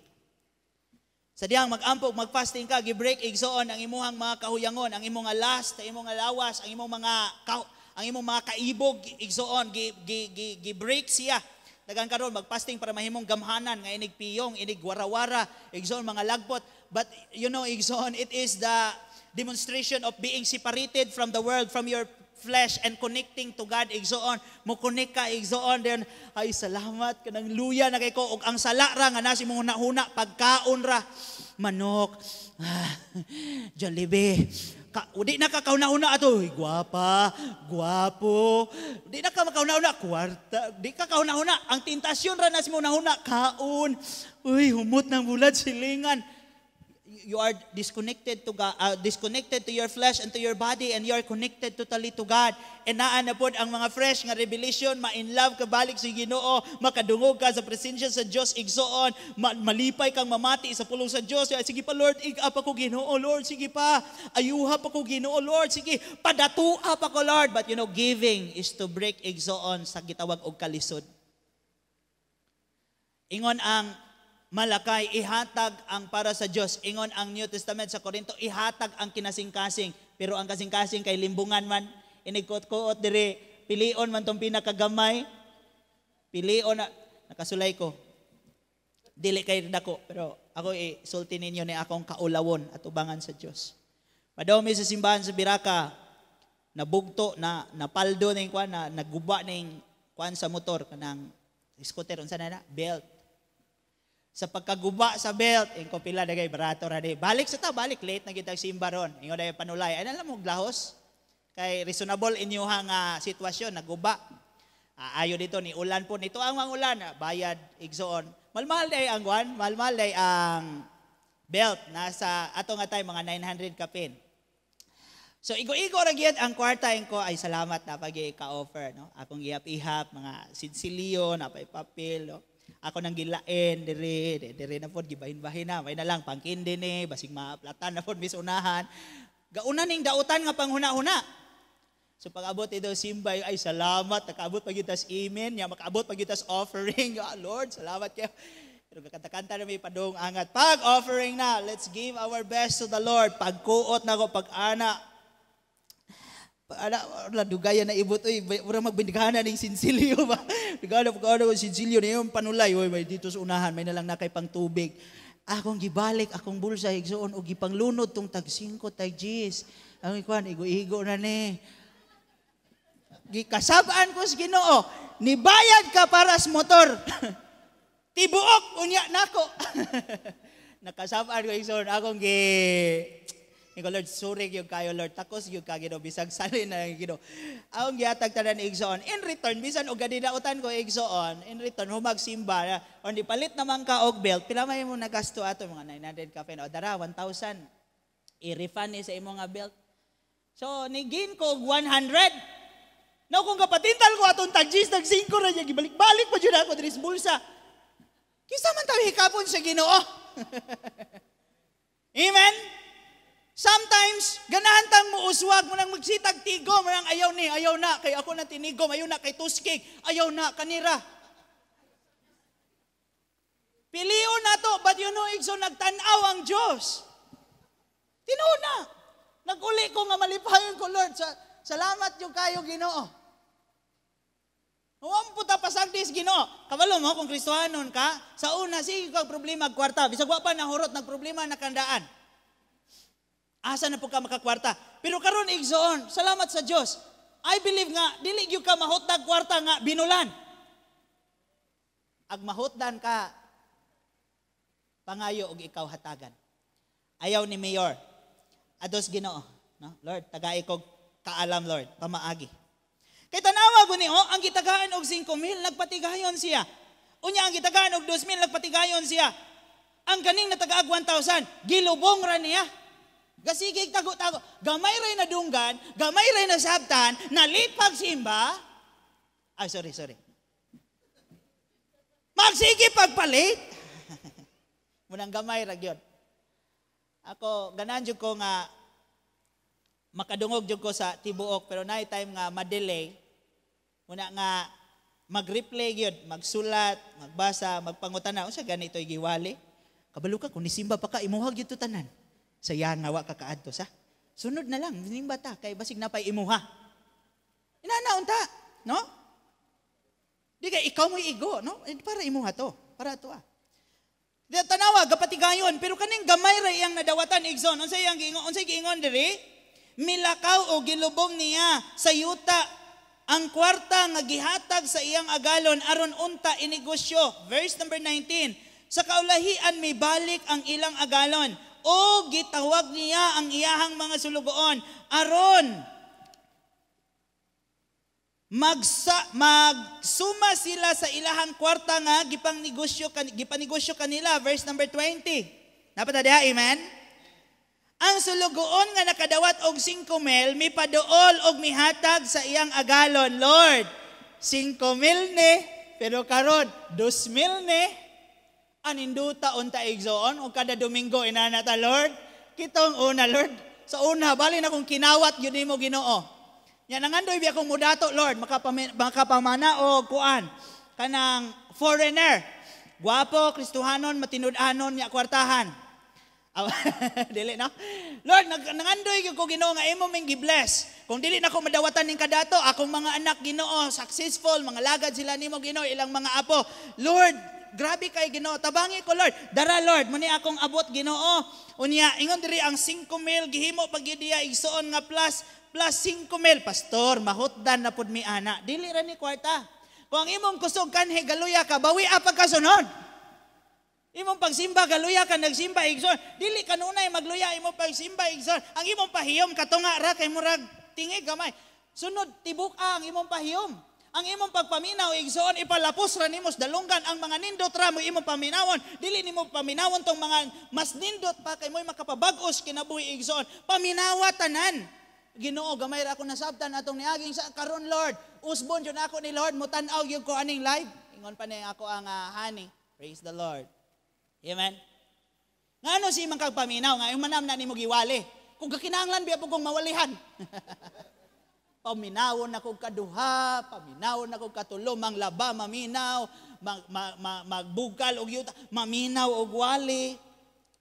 Sa diyang mag-ampo, mag-fasting ka, gi-break, igsoon, ang imuhang mga kahuyangon, ang imong nga lust, ang imong nga lawas, ang imong mga kaibog, igsoon, gi gi gi, gi break siya. Dagan karon magfasting para mahimong gamhanan nga inig piyong, inig warawara, igsoon, mga lagbot. But igsoon, it is the demonstration of being separated from the world, from your flesh and connecting to God, igsoon. Mo connect ka, igsoon, then ay salamat kanang luya na kay ko ug ang sala ra nga nasi mong huna-huna pagkaon ra, manok, Jollibee ka, di na ka kauna-una ato, "Uy, gwapa, gwapo." Di na ka makauna-una, kwarta. Di ka kauna-una. Ang tentasyon ra na si mo huna kaon. Uy, humot ng bulad silingan. You are disconnected to God, disconnected to your flesh and to your body, and you are connected totally to God. And naa na pod ang mga fresh nga revelation, ma-in love ka balik sa Ginoo, makadungog ka sa presensya sa Dios, igsoon, malipay kang mamati sa pulong sa Dios. "Sige pa, Lord, ig-a pa ko, Ginoo, Lord, sige pa. Ayuha pa ko, Ginoo, Lord, sige, padatua pa ko, Lord." But giving is to break, igsoon, sa gitawag og kalisod. Ingon ang Malakay, ihatag ang para sa Dios. Ingon ang New Testament sa Korinto, ihatag ang kinasingkasing. Pero ang kasingkasing kay limbungan man, inig kuot-kuot diri, pilion man tong pinakagamay. Pilion na, nakasulay ko. Dili kay dako, pero ako isulti ninyo ni akong kaulawon at ubangan sa Dios. Padawmi sa simbahan sa Biraka, nabugto na napaldo ning kwan na naguba ning kwan sa motor, kanang scooter, unsa na na belt. Sa pagkaguba sa belt, ingko pila dagay barato ra di. Balik sa ta, balik late na kita simba ron. Ingon dagay panulay. Ay na mo glahos. Kay reasonable inyo nga sitwasyon naguba. Ah, ayo dito ni ulan po nito ang mga ulan, bayad, igsoon. Malmahal day ang kwan, malmahal day ang belt, nasa ato nga tay mga 900 kapin. So igo-igo ra gyud ang kwarta ko, ay salamat na pag ka-offer, no. Akong gihap-ihap mga sinsiliyo na pay papel, no. Ako nang gilain diri, diri na pod gibahin-bahin na, may na lang pangkindi ni basig maplatan na pod mis unahan. Gauna ning dautan nga panghuna-huna. So pag-abot ito simbay, ay salamat, nakaabot pag tas amen, ya makaabot pag tas offering. Ah, Lord, salamat kayo. Pero kakanta-kanta na may padung angat. Pag offering na, let's give our best to the Lord. Pagkuot na ko, pag ana, Ana la dugaya na ibot oy, mura magbindigana ning sinsilyo ba. Dugana pa ko sinsilyo niyo panulay oy, may dito sa unahan may nalang na kay pang tubig. Akong gibalik akong bulsa, igsoon, og gipanglunod tong tag 5 tag Gs. Ang ikuan igo-igo na ni. Gikasab-an ko sa Ginoo, nibayad ka para sa motor. Tibuok unya nako. Nakasab-an ko, igsoon, akong gi Ingon, "Lord, sorry gyud kayo, Lord. Takos gyud ka, Ginoo, bisag salin na Ginoo." Akong gihatag tanan, igsoon. In return, bisan og gadidautan ko, igsoon, in return humag simba, o di palit naman ka og belt, pila may mo nagasto ato, mga 900 ka o dara 1,000. I-refund ni sa imo nga belt. So, ni-gain ko og 100. No, kung kapatintal ko atong tag-Gs, tag 5 ra niya, gibalik-balik pa jud ako diri sa bulsa. Kinsa man tayo hikapon sa Ginoo? Amen? Sometimes, ganahan tang muuswag mo nang magsitag tigom, mo nang ayaw ni, ayaw na, kay ako na tinigom, ayaw na kay tuskig, ayaw na, kanira. Pilion na to, but you know, igso, nagtanaw ang Diyos. Tinuod na. Nag-uli ko nga malipayon ko, "Lord, sa, salamat yung kayo, Ginoo." Huwag po ta pasagdis Ginoo. Kabalo mo kung Kristohanon ka, sa una sige kag problema kwarta, bisag wa pa nahurot nagproblema na kandaan. Asa na po ka makakwarta? Pero karon, igsoon, salamat sa Dios. I believe nga dili gyud ka mahutdag kwarta nga binulan. Ag mahutdan ka, pangayo og ikaw hatagan. Ayaw ni Mayor. Ados Ginoo, no? "Lord, tagai kog kaalam, Lord, pamaagi." Kay tanawa guni oh, ang gitagaan og 5,000 nagpatigayon siya. Unya ang gitagaan og 2,000 nagpatigayon siya. Ang kaning natagaag 1,000, gilubong ra niya. Gasigig tago-tago. Gamay ray nadunggan, gamay ray nasabtan, nalate pagsimba. Ay, sorry, sorry. Magsige pagpalit. Munang gamay ra gyud. Ako, ganahan jud ko nga makadungog jud ko sa tibuok, pero naay time nga ma-delay. Muna nga mag-replay gyud, magsulat, magbasa, magpangutana unsa ganito giwali. Kabalo ka kung nisimba pa ka imuha gyud to tanan. Sayang nga wa ka kaadto sa. Sunod na lang, nimba ta kay basig napay imuha. Inana unta, no? Di kay ikaw mo igo, no? Eh, para imuha to, para to ah. Di tanawa gapatigayon, pero kaning gamay ra iyang nadawatan, igsoon. Unsay iyang giingon? Unsay giingon diri? Milakaw o gilubong niya sa yuta ang kwarta nga gihatag sa iyang agalon aron unta inegosyo. Verse number 19. Sa kaulahian mibalik ang ilang agalon o gitawag niya ang iyahang mga sulugoon aron magsuma sila sa ilahang kwarta nga gipang negosyo gipanegosyo kanila. Verse number 20. Napata diha, amen? Ang sulugoon nga nakadawat og 5 mil mipaduol og mihatag sa iyang agalon, "Lord, 5 mil ni, pero karon 2 mil ni." Aninduta unta, igsoon, o kada Domingo inana ta, "Lord, kitong una, Lord, sa una bali na kung kinawat gyud nimo, Ginoo. Nya nangandoy biya kong mudato, Lord, makapamana og kuan kanang foreigner. Gwapo, Kristohanon, matinud-anon, nya kwartahan." Dili no? "Lord, nangandoy gyud ko, Ginoo, nga imo ming gi-bless. Kung dili na ko madawatan ning kadato, akong mga anak, Ginoo, successful, mga lagad sila nimo, Ginoo, ilang mga apo. Lord, grabe kay Ginoo, tabangi ko, Lord. Dara, Lord, muni akong abot, Ginoo." Unya ingon diri ang 5 mil gihimo pag diya, igsoon, nga plus plus 5 mil. "Pastor, mahutdan na pud mi ana." Dili ra ni kwarta. Kung ang imong kusog kanhi galuya ka, bawi pagkasunod. Imong pagsimba, galuya ka nagsimba, igsoon. Dili kanunay magluya imong pagsimba, igsoon. Ang imong pahiyom katunga ra kay murag tingig gamay. Sunod tibuk ang imong pahiyom. Ang imong pagpaminaw, igsoon, ipalapos ra nimo sa dalunggan ang mga nindot ra mo imong paminawon. Dili nimo paminawon tong mga mas nindot pa kay mo'y makapabag-os kinabuhi, igsoon. Paminawa tanan. "Ginoo, gamay ra ako nasabtan atong niaging sa karon, Lord. Usbon jud ako ni Lord, mutan-aw gyud ko aning live." Ingon pa ni ako ang honey. Praise the Lord. Amen. Ngano si imong kag paminaw nga yung manam na nimo giwali? Kung kakinahanglan biya po kong mawalihan. Paminawon na kog kaduha, paminawon na kog katulo, manglaba, maminaw, magbukal og yuta, maminaw og wali.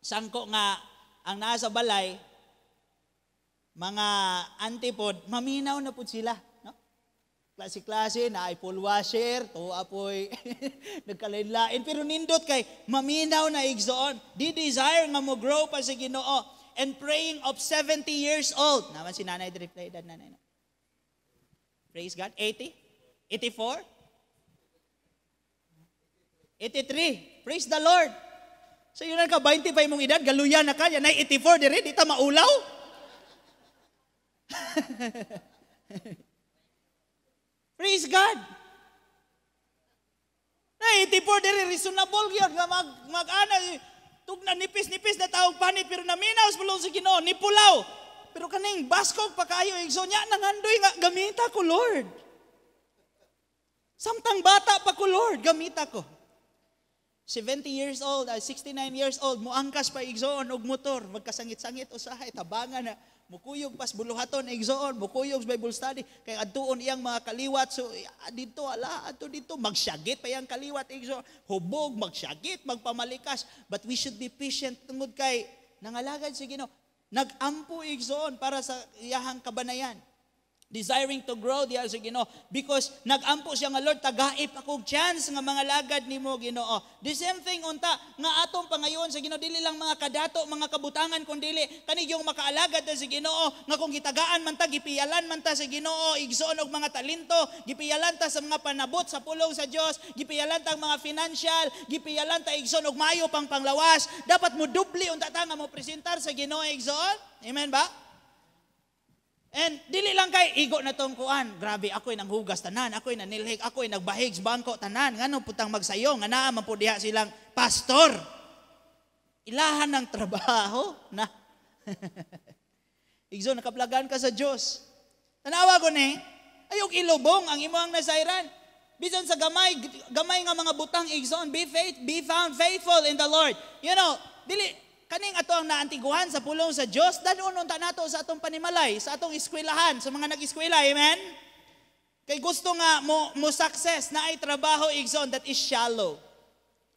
Sangko nga ang nasa balay, Mga auntie pod, maminaw na pud sila, no? Klase-klase, na ay pool washer, to apoy, nagkalain-lain. Pero nindot kay, maminaw na, igsoon. Di desire nga mo grow pa sa Ginoo. And praying of 70 years old. Naman si nanay, reply, edad nanay. No? Praise God. 80? 84? 83. Praise the Lord. So yun ka, 20 pa imong edad, galuyan na ka, yan ay 84 dire, di ta maulaw. Praise God. Na 84 dire, reasonable gyud nga mag mag-ana tugna nipis-nipis na tawag panit pero naminaw sa pulong sa Ginoo, nipulaw. Pero kaning baskog pa kayo, igsoon niya nangandoy nga gamita ko, Lord. Samtang bata pa ko, Lord, gamita ko. 70 years old, 69 years old, muangkas pa, igsoon, og motor, magkasangit-sangit usahay, tabangan na, mukuyog pas buluhaton, igsoon, mukuyog sa Bible study, kay adtuon iyang mga kaliwat, so dito, ala, adto dito, magsyagit pa iyang kaliwat, igsoon, hubog, magsyagit, magpamalikas, but we should be patient tungod kay nangalagad sa Ginoo, nagampo, igsoon, para sa iyahang kabanayan. Desiring to grow diha sa Ginoo because nagampo siya nga, "Lord, tagaip akong chance nga mga lagad nimo, Ginoo." The same thing unta nga atong pangayon sa Ginoo, dili lang mga kadato, mga kabutangan, kun dili kani yung makaalagad ta sa Ginoo nga kung gitagaan man ta, gipiyalan man ta sa Ginoo, igsoon, og mga talento, gipiyalan ta sa mga panabot sa pulong sa Dios, gipiyalan ta ang mga financial, gipiyalan ta, igsoon, og maayo pang panglawas, dapat mo dubli unta ta nga mo presentar sa Ginoo, igsoon. Amen ba? And dili lang kay igo na tong kuan. Grabe, ako'y nanghugas tanan, ako'y nanilhig, ako'y nagbahig sa bangko tanan. Ngano putang magsayo, nga naa man po diha silang pastor. Ilahan ng trabaho na. Igsoon, nakaplagan ka sa Dios. Tanawa ko ni, ayok ilubong ang imong nasayran. Bisan sa gamay, gamay nga mga butang, igsoon, be found faithful in the Lord. Dili kaning ato ang naantiguhan sa pulong sa Dios, dalon unta nato sa atong panimalay, sa atong eskwelahan, sa mga nag-eskwela, amen? Kay gusto nga mo success na ay trabaho, igsoon, that is shallow.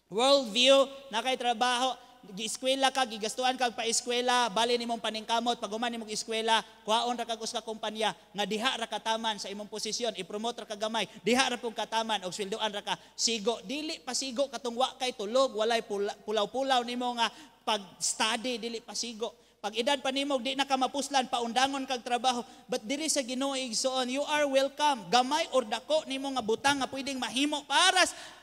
Worldview, na kay trabaho, gi-eskwela ka, gigastuhan kag pa-eskwela, bali nimong paningkamot, pag human nimong eskwela, kuhaon ra kag usa ka kumpanya nga diha ra kataman sa imong posisyon, i-promote ra ka gamay, diha ra pong kataman og sweldoan ra ka. Sigo, dili pasigo katong wa kay tulog, walay pulaw-pulaw nimo nga pag-study, dili pasigo. Pag edad pa nimo di na ka mapuslan, paundangon kag trabaho. But diri sa Ginoo, igsoon, you are welcome. Gamay or dako nimo nga butang nga pwedeng mahimo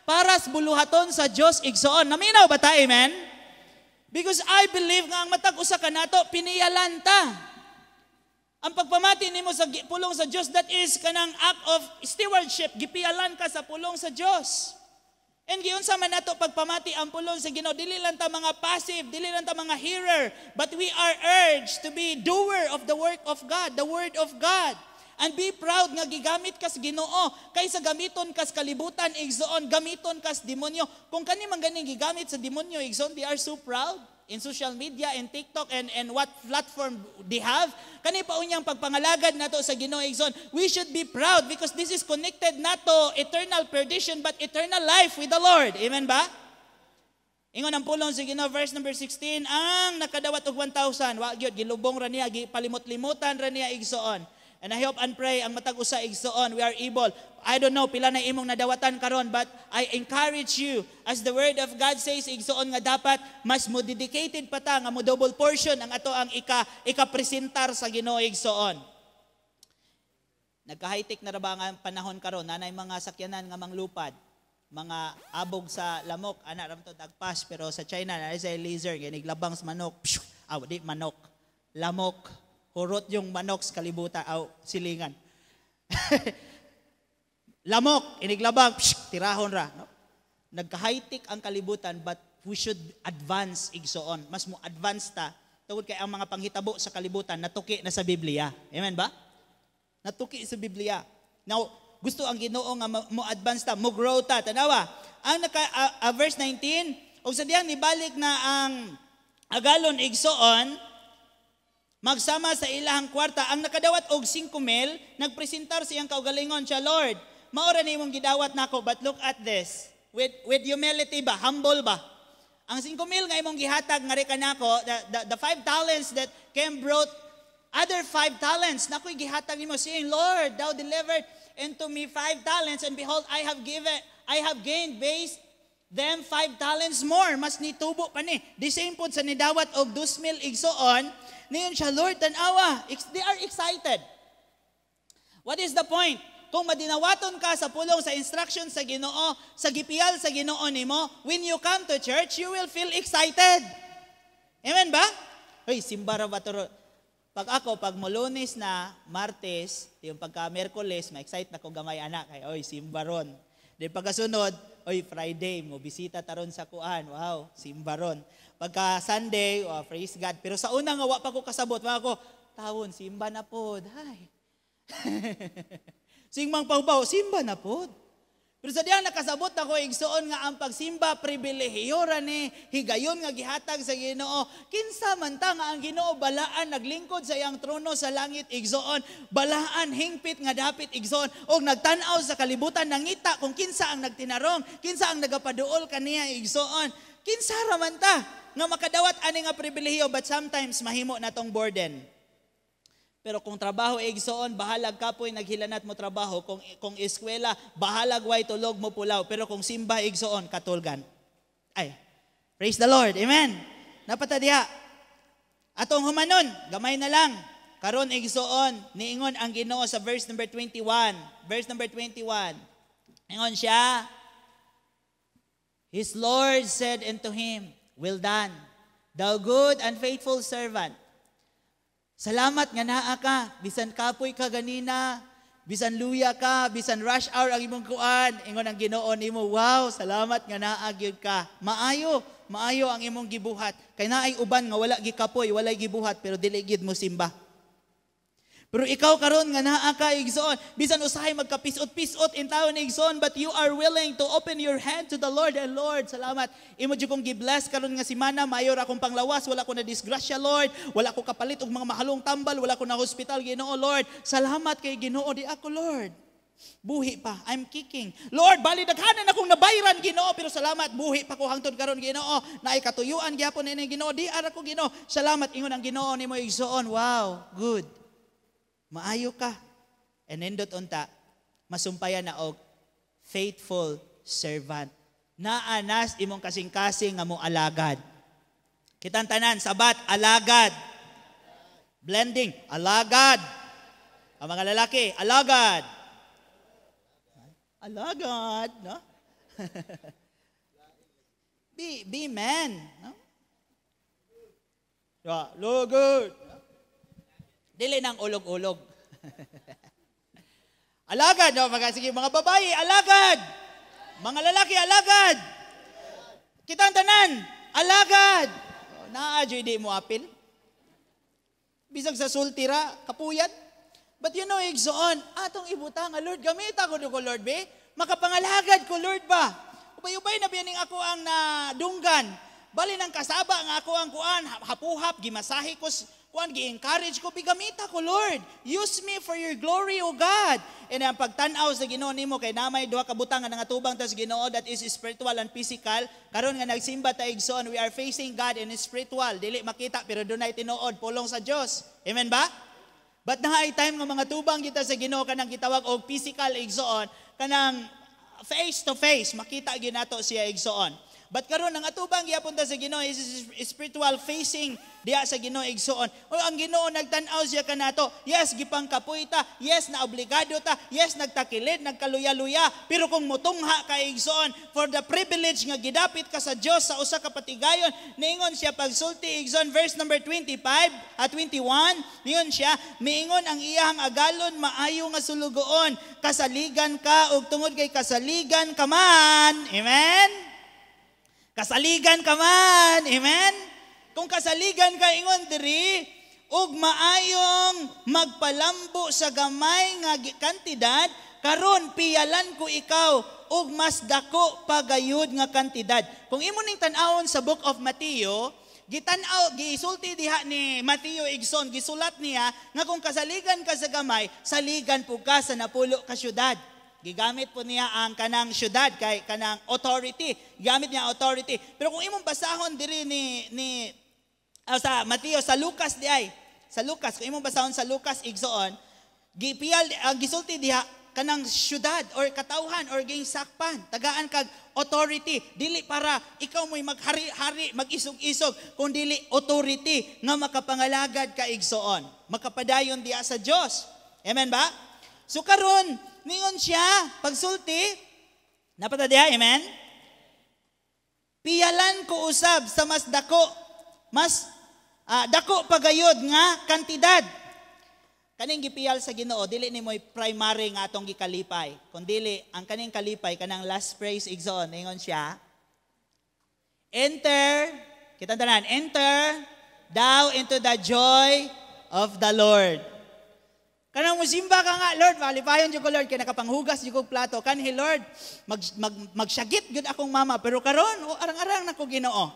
paras buluhaton sa Dios, igsoon. Naminaw ba ta, amen? Because I believe nga ang matag usa ka nato piniyalan ta. Ang pagpamati nimo sa pulong sa Dios, that is kanang act of stewardship, gipiyalan ka sa pulong sa Dios. And giunsa man nato pagpamati ang pulong sa Ginoo, dili lang ta mga passive, dili lang ta mga hearer, but we are urged to be doer of the work of God, the word of God. And be proud nga gigamit kas Ginoo kaysa gamiton kas kalibutan, igsoon, gamiton kas demonyo. Kung kani man ganing gigamit sa demonyo, igsoon, they are so proud in social media and TikTok and what platform they have. Kani pa unyang pagpangalagad nato sa Ginoo, igsoon, we should be proud because this is connected not to eternal perdition but eternal life with the Lord. Amen ba? Ingon ang pulong sa Ginoo, verse number 16, ang nakadawat og 1,000, wa gyud gilubong ra niya, gipalimot-limutan ra niya, igsoon. And I hope and pray ang matag usa, igsoon, we are able. I don't know pila na imong nadawatan karon, but I encourage you, as the word of God says, igsoon, nga dapat mas mo dedicated pa ta nga mo double portion ang ato ang ika presentar sa Ginoo, igsoon. Nagka-high-tech na ra ba ang panahon karon, nanay mga sakyanan nga manglupad, mga abog sa lamok, ana ra to dagpas, pero sa China na sa laser ginig labang sa manok, pshh, aw di manok, lamok, hurot yung manok sa kalibutan, aw silingan. Lamok, iniglabang, psh, tirahon ra. No? Nagka-high-tech ang kalibutan, but we should advance, igsoon. Mas mo advance ta tungod kay ang mga panghitabo sa kalibutan natuki na sa Biblia. Amen ba? Natuki sa Biblia. Now, gusto ang Ginoo nga mo advance ta, mo grow ta. Tanawa, ang naka verse 19, ug sa diyang nibalik na ang agalon, igsoon, magsama sa ilahang kwarta, ang nakadawat og 5 mil, nagpresentar siyang kaugalingon siya, "Lord, maura ni imong gidawat nako," but look at this. With humility ba, humble ba? Ang 5 mil nga imong gihatag nga kanako, the 5 talents that came brought Other 5 talents. Nakoy gihatag nimo, saying, "Lord, thou delivered unto me 5 talents, and behold, I have gained based them 5 talents more." Mas nitubo pa ni. The same pod sa nidawat og 2,000, igsoon. Niingon siya, "Lord, tanawa." They are excited. What is the point? Kung madinawaton ka sa pulong, sa instruction sa Ginoo, sa gipiyal sa Ginoo nimo, when you come to church, you will feel excited. Amen ba? Hoy, simba ra ba to? Pag ako, pag mo Lunes na, Martes, yung pagka Miyerkules, ma-excite na ko gamay anak. Kay, oy, simba ron. Di pagkasunod, oy, Friday, mo bisita taron sa kuan. Wow, simba ron. Pagka Sunday, oh, praise God. Pero sa una nga wa pa ko kasabot, mga ko, tawon, simba na pod. Hay. Sing mang pawpaw, simba na pod. Pero sa diyang nakasabot ako, igsoon, nga ang pagsimba pribilehiyo ra ni, higayon nga gihatag sa Ginoo. Kinsa man ta nga ang Ginoo balaan naglingkod sa iyang trono sa langit, igsoon, balaan hingpit nga dapit, igsoon, og nagtan-aw sa kalibutan, nangita kung kinsa ang nagtinarong, kinsa ang nagapaduol kaniya, igsoon. Kinsa ra man ta nga makadawat ani nga pribilehiyo, but sometimes mahimo na tong burden. Pero kung trabaho, igsoon, bahalag kapoy naghilanat mo trabaho. Kung eskwela, bahalag way tulog mo pulaw. Pero kung simba, igsoon, katulgan. Ay, praise the Lord. Amen. Napata diha. Atong humanon, gamay na lang. Karon, igsoon, niingon ang Ginoo sa verse number 21. Verse number 21. Ingon siya, "His Lord said unto him, 'Well done, thou good and faithful servant.'" Salamat nga naa ka, bisan kapoy ka ganina, bisan luya ka, bisan rush hour ang imong kuan, ingon ang Ginoo nimo, "Wow, salamat nga naa gyud ka. Maayo, maayo ang imong gibuhat." Kay naay uban nga wala gikapoy, walay gibuhat pero dili gid mo simba. Pero ikaw karon nga naa ka, igsoon, bisan usahay magkapisot-pisot in taon, igsoon, but you are willing to open your hand to the Lord and, "Lord, salamat. Imo jud kong gi-bless karon nga simana, mayor akong panglawas, wala ko na disgrasya, Lord, wala ko kapalit og mga mahalong tambal, wala ko na hospital, Ginoo, Lord. Salamat kay Ginoo di ako, Lord. Buhi pa, I'm kicking. Lord, bali daghanan akong nabayran, Ginoo, pero salamat buhi pa ko hangtod karon, Ginoo. Naay katuyuan gyapon ini, Ginoo, di ara ko, Ginoo. Salamat." Ingon ang Ginoo nimo, igsoon, "Wow, good. Maayo ka." And nindot unta, masumpayan na og faithful servant. Naanas imong kasing-kasing nga mo alagad. Kitang tanan, sabat, alagad. Blending, alagad. Ang mga lalaki, alagad. Alagad, no? Be man, no? Yeah, lugod. Dili nang ulog-ulog. Alagad, no? Mga, sige, mga babae, alagad. Mga lalaki, alagad. Kitang tanan, alagad. Naa di mo apil. Bisag sa sultira, kapuyan. But you know, igsoon, atong ibutang, "Lord, gamita ko ko, Lord, be. Makapangalagad ko, Lord ba? Ubay-ubay na biyaning ako ang nadunggan. Bali ng kasaba nga ako ang kuan, hapuhap, gimasahe ko, kuan, gi-encourage ko, bigamita ko, Lord. Use me for your glory, O God." And ang pagtan-aw sa Ginoo nimo kay namay duha ka butang nga nangatubang ta sa Ginoo, that is spiritual and physical. Karon nga nagsimba ta, igsoon, we are facing God in spiritual. Dili makita pero dunay tinuod pulong sa Dios. Amen ba? But naay time nga mga tubang kita sa Ginoo kanang gitawag og physical, igsoon, kanang face to face makita ginato siya, igsoon. But karon ang atubang gyapon ta sa Ginoo is spiritual facing diha sa Ginoo, igsoon. O ang Ginoo nagtan-aw siya kanato. Yes, gipangkapoy ta. Yes, na obligado ta. Yes, nagtakilid, nagkaluya-luya. Pero kung mutungha ka, igsoon, for the privilege nga gidapit ka sa Dios sa usa ka patigayon, niingon siya pagsulti, igsoon, verse number 25 at 21, niingon siya, miingon ang iyang agalon, "Maayo nga sulugoon, kasaligan ka ug tungod kay kasaligan ka man." Amen? Kasaligan ka man. Amen? Kung kasaligan ka, ingon diri, ug maayong magpalambo sa gamay nga kantidad, karon piyalan ko ikaw og mas dako pagayud nga kantidad. Kung imo ning tan-awon sa Book of Matthew, gitan-aw gisulti diha ni Matthew, igsoon, gisulat niya nga kung kasaligan ka sa gamay, saligan po ka sa 10 ka syudad. Gigamit po niya ang kanang syudad kay kanang authority. Gigamit niya authority. Pero kung imong basahon diri ni sa Mateo, sa Lucas di ay, sa Sa Lucas, kung imong basahon sa Lucas, igsoon, gipiyal ang gisulti diha kanang syudad or katawhan or ging sakpan, tagaan kag authority, dili para ikaw mo'y maghari-hari, mag-isog-isog, kun dili authority nga makapangalagad ka, igsoon, makapadayon diha sa Dios. Amen ba? So karon, ningon siya pagsulti, napata diha, amen? Piyalan ko usab sa mas dako, mas dako pagayod nga kantidad. Kaning gipiyal sa Ginoo, dili ni mo'y primary nga atong gikalipay. Kun dili ang kaning kalipay, kanang last phrase, igsoon, ingon siya, "Enter," kita tanan, "enter thou into the joy of the Lord." Kanang musimba ka nga, "Lord, malipayon jud ko, Lord, kay nakapanghugas jud kog plato. Kanhi, Lord, mag, mag, magsyagit gyud akong mama, pero karon, oh, arang-arang nako Ginoo."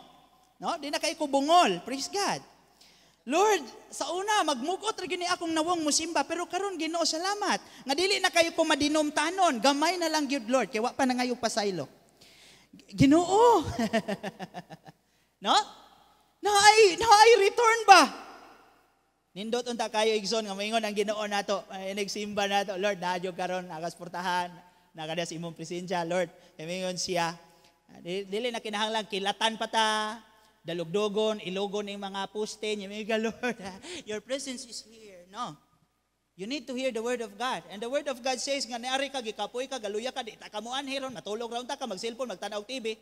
No? Di na kay ko bungol. Praise God. "Lord, sa una magmugot ra gyud ni akong nawong musimba, pero karon, Ginoo, salamat nga dili na kayo ko madinumtanon, gamay na lang gyud, Lord, kay wa pa na ngayo pasaylo." Ginoo. No? Naay return ba? Nindot unta kayo, igsoon, nga moingon ang Ginoo nato, ay nagsimba nato, "Lord, naa jud karon nakasportahan, nakada sa imong presensya, Lord." Moingon siya, dili na kinahanglan kilatan pa ta, dalugdogon, ilogon ning mga poste, niya ka, "Lord, your presence is here." No. You need to hear the word of God. And the word of God says nga niari ka, gikapoy ka, galuya ka, di ta ka mo anhi ron, matulog ra unta ka, mag-cellphone, magtanaw og TV.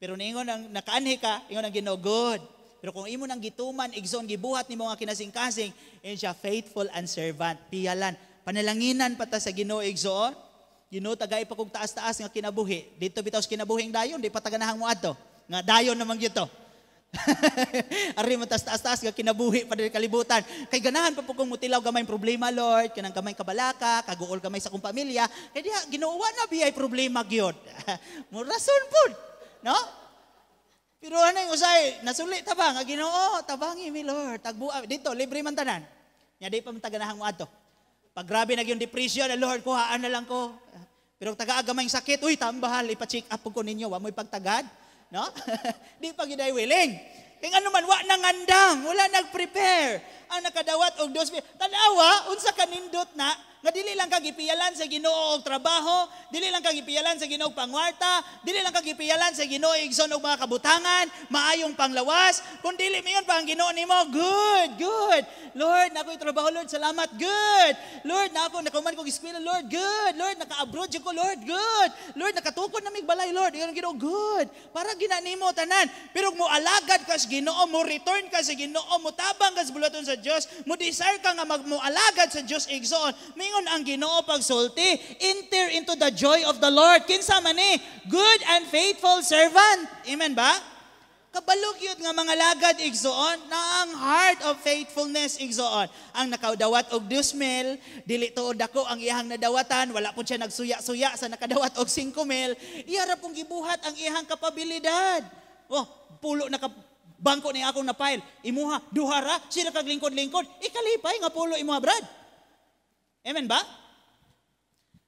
Pero niingon ang nakaanhi ka, ingon ang Ginoo, "Good." Pero kung imo nang gituman, igsoon, gibuhat nimo nga kinasing-kasing, ingon siya, "Faithful and servant, piyalan." Panalanginan pa ta sa Ginoo, igsoon. Ginoo, tagay pa kog taas-taas nga kinabuhi. Dito bitaw sa kinabuhing dayon, di pa taganahang mo adto. Nga dayon naman gyud to. Ari mo taas-taas nga kinabuhi pa diri kalibutan. Kay ganahan pa po kong mutilaw gamay problema, Lord, kanang gamay kabalaka, kaguol gamay sa akong pamilya. Kay diha Ginoo na biyay problema gyud. Mo rason pud, no? Pero ano yung usay, nasuli ta ba nga Ginoo, tabangi mi, Lord, tagbuha dito libre man tanan. Nya di pa man taganahang mo adto. Pag grabe na yung depression, "Lord, kuhaan na lang ko." Pero taga gamay sakit, "Uy, tambahal, ipa-check up ko ninyo, wa mo'y pagtagad." No? Di pa gid willing. Kay ano man, wa nangandam, wala nag-prepare. Ang nakadawat og 2,000. Tanawa, unsa kanindot na, nga dili lang ka gipiyalan sa Ginoo og trabaho, dili lang ka gipiyalan sa Ginoo og pangwarta, dili lang ka gipiyalan sa Ginoo, igsoon, og mga kabutangan, maayong panglawas, kun dili mayon pa ang Ginoo nimo, "Good, good. Lord, na ako'y trabaho, Lord, salamat, good. Lord, na ako nakahuman kog eskwela, Lord, good. Lord, naka-abroad jud ko, Lord, good. Lord, nakatukod na mig balay, Lord." Ingon ang Ginoo, "Good." Para gina nimo tanan. Pero mo alagad ka sa Ginoo, mo return ka sa Ginoo, mo tabang ka sa buluhaton sa Dios, mo desire ka nga mag mo alagad sa Dios, igsoon. Mingon ang Ginoo pagsulti, "Enter into the joy of the Lord." Kinsa man ni? Good and faithful servant. Amen ba? Kabalo gyud nga mga lagad, igsoon, na ang heart of faithfulness, igsoon. Ang nakadawat og 2,000, dili tuod dako ang iyang nadawatan, wala po siya nagsuya-suya sa nakadawat og 5,000, iya ra pong gibuhat ang iyang kapabilidad. "Oh, pulo na ka bangko ni akong na file. Imuha, duha ra, sila kag lingkod-lingkod, ikalipay nga pulo imuha, brad." Amen ba?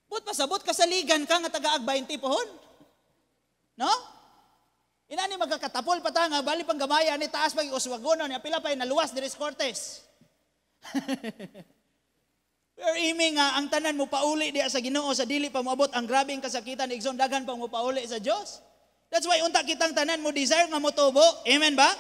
But pasabot kasaligan ka nga tagaag 20 pohon. No? Inani magkakatapol pa ta nga bali pang gamaya ni taas pag uswagonon ni pila pa naluwas diri sa Cortes. We are aiming nga ang tanan mo pauli diya sa Ginoo sa dili pa moabot ang grabeng kasakitan, igsoon, daghan pa mo pauli sa Dios. That's why unta kitang tanan mo desire nga motubo. Amen ba?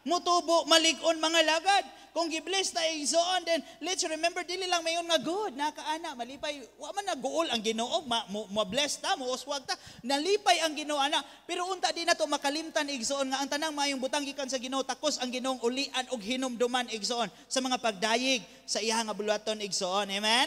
Motubo, malig-on mga lagad. Kung gi-bless ta, igsoon, then let's remember, dili lang mayon nga good, nakaana, malipay, wa man naguol ang Ginoo, ma, mo, mo bless ta, mo uswag ta, nalipay ang Ginoo ana. Pero unta di nato makalimtan, igsoon, nga ang tanang maayong butang gikan sa Ginoo, takos ang Ginoong ulian og hinumduman, igsoon, sa mga pagdayeg sa iya nga buluhaton, igsoon. Amen?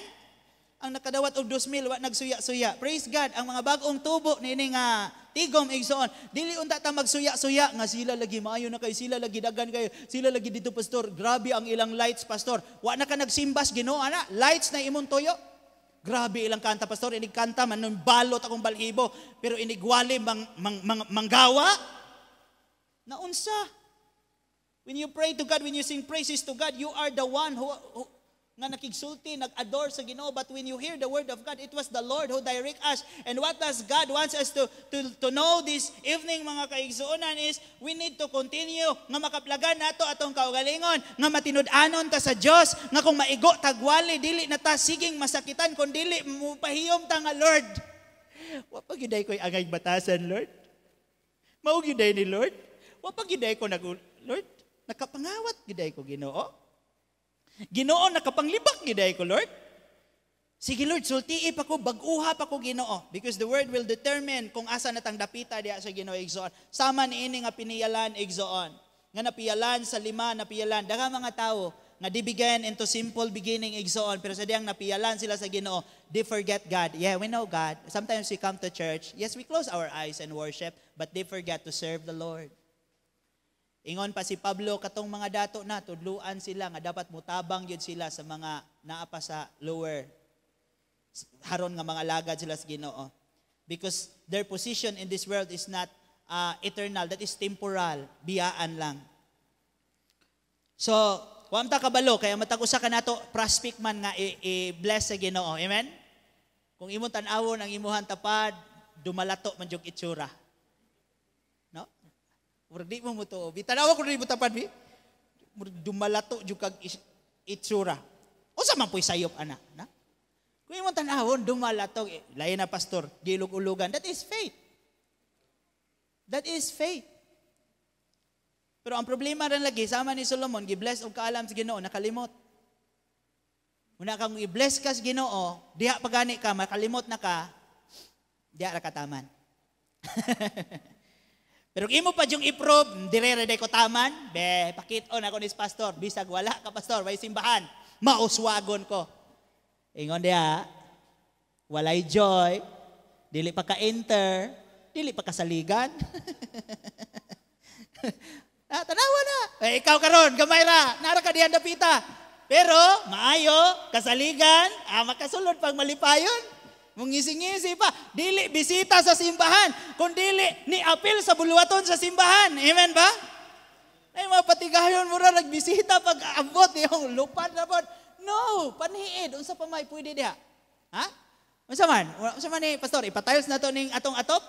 Ang nakadawat og 2,000 wa nagsuya-suya. Praise God, ang mga bag-ong tubo niini nga tigom, igsoon. Dili unta ta magsuya-suya nga sila lagi maayo na kayo, sila lagi dagan kayo, sila lagi dito, pastor. Grabe ang ilang lights, pastor. Wa na ka nagsimbas Ginoo ana, lights na imong tuyo. Grabe ilang kanta, pastor, inig kanta man balot akong balhibo, pero inigwali mang manggawa. Naunsa? When you pray to God, when you sing praises to God, you are the one who Nga nakigsulti, nag-adore sa Ginoo. But when you hear the word of God, it was the Lord who direct us. And what does God wants us to know this evening, mga kaigsuonan, is we need to continue nga makaplagan nato atong kaugalingon, nga matinud-anon ta sa Dios, nga kung maigo tagwali, dili na ta siging masakitan, kung dili mupahiyom ta nga, "Lord, wa pa gyud ko'y angay batasan, Lord. Mao gyud ni, Lord. Wa pa gyud ko nag Lord, nakapangawat gyud ko, Ginoo. Ginoo, nakapanglibak gyud ko, Lord. Sige, Lord, sultii pa ko, bag-uha pa ko, Ginoo." Because the word will determine kung asa na tang dapita diha sa Ginoo, igsoon. Sama niini nga piniyalan, igsoon. Nga napiyalan sa lima, napiyalan. Daghang mga tao nga di began into simple beginning, igsoon, pero sa diyang napiyalan sila sa Ginoo, they forget God. Yeah, we know God. Sometimes we come to church, yes, we close our eyes and worship, but they forget to serve the Lord. Ingon pa si Pablo, katong mga dato na, tudluan sila nga dapat mutabang yun sila sa mga naa pa sa lower haron nga mga lagad sila sa Ginoo. Because their position in this world is not eternal, that is temporal, biyaan lang. So, wa ta kabalo kaya matag usa ka nato prospect man nga i-bless sa Ginoo. Amen? Kung imong tan-awon ang imuhang tapad, dumalato man jud itsura. No? Murag di mo mutuo. Bitanawa ko di mo tapad bi. Murag dumalato jud kag itsura. Unsa man po'y sayop ana, na? Kung imong tan-awon dumalato, eh, lain na, pastor, gilug-ulugan. That is faith. That is faith. Pero ang problema rin lagi, sama ni Solomon, gi-bless og kaalam sa Ginoo, nakalimot. Muna kang i-bless ka sa Ginoo, diha pa gani ka, makalimot na ka, diha ra ka taman. Pero kung imo pa yung i-prove, dire ra ko taman, be, pakit-on ako ni pastor, bisag wala ka, pastor, way simbahan, mauswagon ko. Ingon diha, walay joy, dili pa ka-enter, dili pa kasaligan. Ah, tanawa na. Eh, ikaw karon, gamay ra, nara ka diyan dapita. Pero maayo, kasaligan, ah, makasulod pag malipayon. Mungisi-ngisi pa. Dili bisita sa simbahan, kung dili ni apil sa buluhaton sa simbahan. Amen ba? Ay mapatigayon mo ra nagbisita pag abot yung lupad na pod. No, paniid unsa pa may pwede diha? Ha? Unsa man? Unsa man ni pastor, ipatiles na to ning atong atop?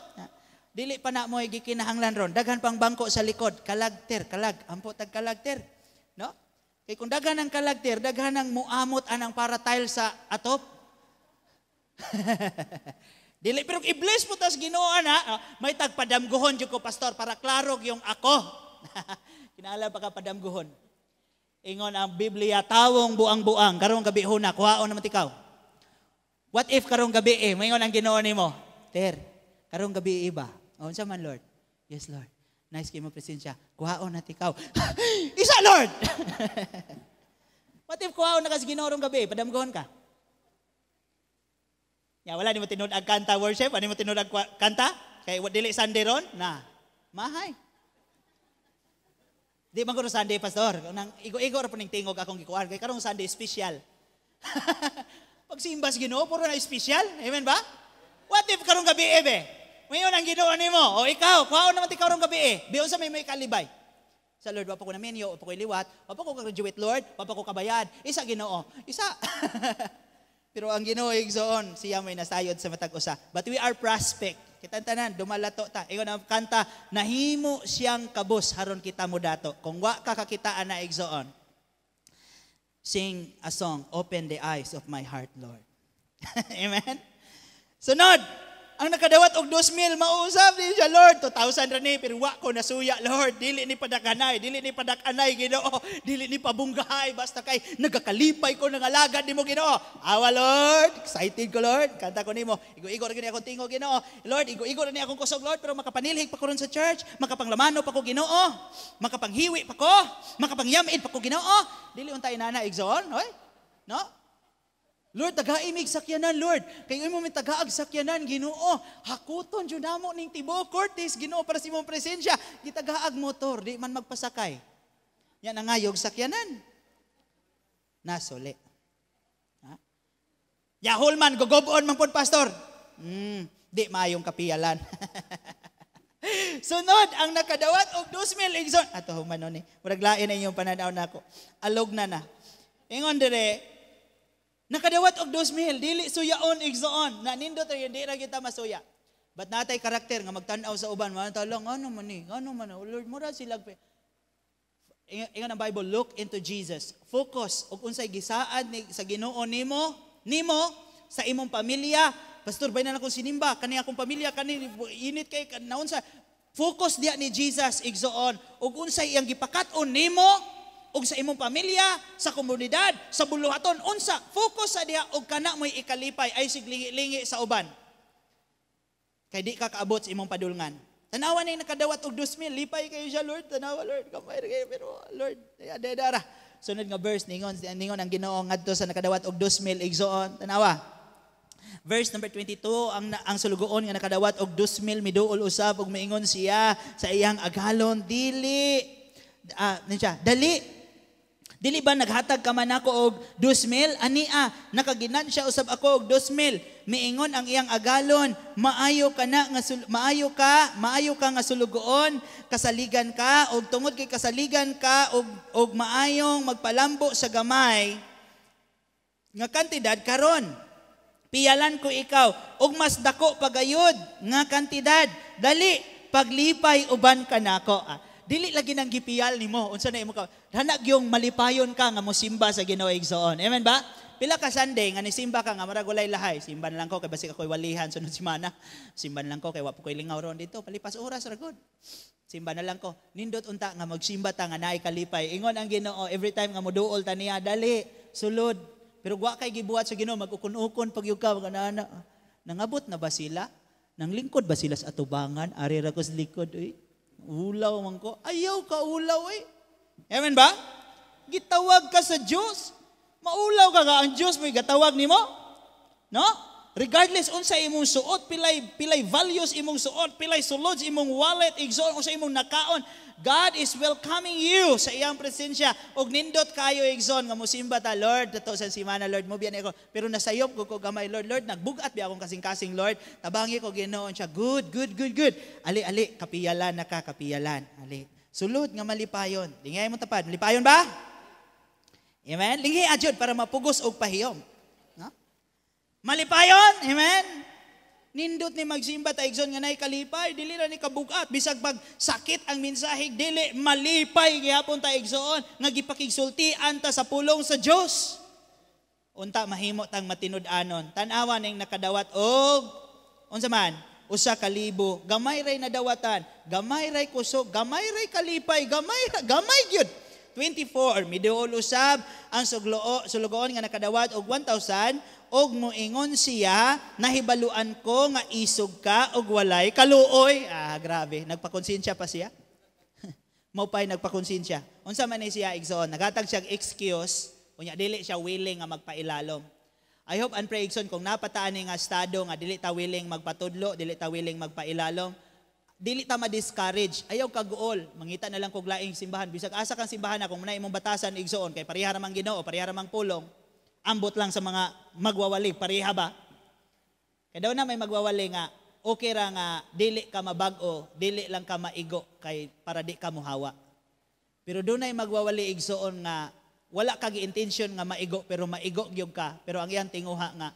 Dili pa na mo gikinahanglan ron. Daghan pang bangko sa likod, kalagter, kalag, ampo tag kalagter. No? Kay kung daghan ang kalagter, daghan ang muamot anang para tile sa atop. Dili pero i-bless mo tas Ginoo ana, ah, may tagpadamguhon jud ko, pastor, para klaro yung ako. Kinahanglan pa ka padamguhon. Ingon ang Biblia, tawong buang-buang karong gabi huna kuhaon naman ikaw. What if karong gabi eh, maingon ang Ginoo nimo, "Ter, karong gabi iba." "Oh, unsa man, Lord?" "Yes, Lord. Nice kay mo presensya. Kuhaon na ikaw." "Isa, Lord." What if kuhaon na ka sa Ginoo rong gabi, padamguhon ka? Ya, wala ni mo tinud ang kanta worship, ani mo tinud ang kanta? Kay dili Sunday ron? Na. Mahay. Di man ko Sunday, pastor. Nang igo-igo ra po ning tingog akong gikuan kay karong Sunday special. Pag simba sa Ginoo puro na special. Amen ba? What if karong gabi eh, be? Mayon ang Ginoo nimo. O ikaw, kuhaon naman ti karong gabi eh. Biyon sa may kalibay. Sa Lord, wa pa ko naminyo, wa pa ko iliwat, wa pa ko graduate, Lord, wa pa ko kabayad. Isa, Ginoo. Isa. Pero ang Ginoo, igsoon, siya may nasayod sa matag usa. But we are prospect. Kitang tanan, dumalato ta. Ingon ang kanta, nahimo siyang kabus haron kita mo dato. Kung wa ka kakitaan na, igsoon, sing a song, "Open the eyes of my heart, Lord." Amen? Sunod, ang nakadawat og 2,000, mausap din siya, "Lord, 2,000 ra ni, pero wa ko nasuya, Lord. Dili ni padakanay, dili ni padakanay, Ginoo. Dili ni pabunggahay, basta kay nagakalipay ko nangalagad nimo, Ginoo. Awa, Lord, excited ko, Lord. Kanta ko nimo. Igo-igo ra gini akong tingog, Ginoo. Lord, igo-igo ra ni akong kusog, Lord, pero makapanilhig pa ko ron sa church, makapanglamano pa ko, Ginoo. Makapanghiwi pa ko, makapangyamid pa ko, Ginoo." Dili unta inana, igsoon, oy? No? "Lord, tagaimig sakyanan, Lord. Kay imo mi tagaag sakyanan, Ginoo. Hakuton jud namo ning tibuok Cortes, Ginoo, para sa imong presensya." Gitagaag motor, di man magpasakay. Yan ang ngayog sakyanan. Nasuli. Ha? Yahol man, gugobon man pod, pastor. Di maayong kapiyalan. Sunod, ang nakadawat og 2,000, igsoon. Ato human ni. Murag lain na inyong pananaw nako. Alog na na. Ingon dire, Nakadawat og 2,000, dili suyaon, igsoon. Na nindot ra di ra kita masuya. But natay karakter nga magtan-aw sa uban, man talang ano man ni, ano man, oh, Lord, mura sila. Ingon ang Bible, look into Jesus. Focus og unsay gisaad ni sa Ginoo nimo, nimo sa imong pamilya. Pastor, bay na akong sinimba, kani akong pamilya, kani init kay naunsa. Focus diya ni Jesus, igsoon, ug unsay iyang gipakat-on nimo ug sa imong pamilya, sa komunidad, sa buluhaton, unsa, focus sa diha ug kana mo'y ikalipay ay siglingi-lingi sa uban. Kay di ka kaabot sa imong padulngan. Tanawa na yung nakadawat og 2,000, lipay kayo siya, Lord. Tanawa, Lord, kamay kayo, pero Lord, dara. Sunod nga verse, ningon, ningon ang Ginoo ngadto sa nakadawat og 2,000, igsoon. Tanawa. Verse number 22, ang sulugoon nga nakadawat og 2,000 miduol usab ug miingon siya sa iyang agalon, dili siya, dali. Dili ba naghatag ka man ako og 2,000? Ania, nakaginansya usab ako og 2,000. Miingon ang iyang agalon, maayo ka na nga maayo ka nga sulugoon, kasaligan ka og tungod kay kasaligan ka og maayong magpalambo sa gamay nga kantidad karon. Piyalan ko ikaw og mas dako pagayod nga kantidad. Dali, paglipay uban ka nako. Ah, dili lagi nang gipiyal nimo. Unsa na imo ka? Hanag yung malipayon ka nga mosimba sa Ginoo, igsoon. Amen ba? Pila ka Sunday nga nisimba ka nga murag walay lahay. Simba na lang ko kay basig ako'y walihan sunod semana. Simba na lang ko kay wa po ko'y lingaw ron dito. Palipas oras ra gud. Simba na lang ko. Nindot unta nga magsimba ta nga naay kalipay. Ingon ang Ginoo every time nga moduol ta niya, dali, sulod. Pero wa kay gibuhat sa Ginoo, mag-ukon-ukon pag ka mga ana. Nangabot na ba sila? Nang lingkod ba sila sa atubangan? Ari ra ko sa likod, uy. Ulaw man ko. Ayaw ka ulaw, uy. Amen ba? Gitawag ka sa Dios. Maulaw ka nga ang Dios mo'y gatawag nimo? No? Regardless unsa imong suot, pilay pilay values imong suot, pilay sulod imong wallet, igsoon unsa imong nakaon, God is welcoming you sa iyang presensya. Og nindot kayo, igsoon, nga mosimba ta, Lord, tato sa simana, Lord, mo biyan ako. Pero nasayop ko gamay, Lord, Lord, nagbugat bi akong kasing-kasing, Lord. Tabangi ko Ginoo siya. Good, good, good, good. Ali, ali, kapiyalan na ka, kapiyalan. Ali. Sulod nga malipayon. Lingay mo tapad. Malipayon ba? Amen? Linghi adyod para mapugos og pahiyom. No? Malipayon? Amen? Nindot ni magsimba ta, igsoon, nga nay kalipay, dili ra ni kabugat bisag pag sakit ang mensahe, dili malipay gihapon ta, igsoon, nga gipakigsultian ta sa pulong sa Dios. Unta mahimo tang matinud-anon. Tan-awa ning nakadawat og unsa man? 1,000. Gamay ray nadawatan, gamay ray kusog, gamay ray kalipay, gamay gamay gyud. 24, miduol usab ang sulugoon nga nakadawat og 1,000 og moingon siya, nahibaluan ko nga isog ka og walay kaluoy. Ah, grabe, nagpakonsensya pa siya. Mao pa'y nagpakonsensya. Unsa man ni siya, igsoon? Naghatag siya excuse, unya dili siya willing nga magpailalom. I hope and pray, igsoon, kung napataan ni nga estado nga dili ta willing magpatudlo, dili ta willing magpailalom, dili ta ma-discourage. Ayaw kaguol. Mangita na lang kog laing simbahan. Bisag asa kang simbahan na kung na imong batasan, igsoon, kay pareha ra man Ginoo, pareha ra mang pulong. Ambot lang sa mga magwawali, pareha ba? Kay daw na may magwawali nga okay ra nga dili ka mabag-o, dili lang ka maigo kay para di ka muhawa. Pero dunay magwawali, igsoon, nga wala ka gi-intention nga maigo pero maigo gyud ka, pero ang iyang tinguha nga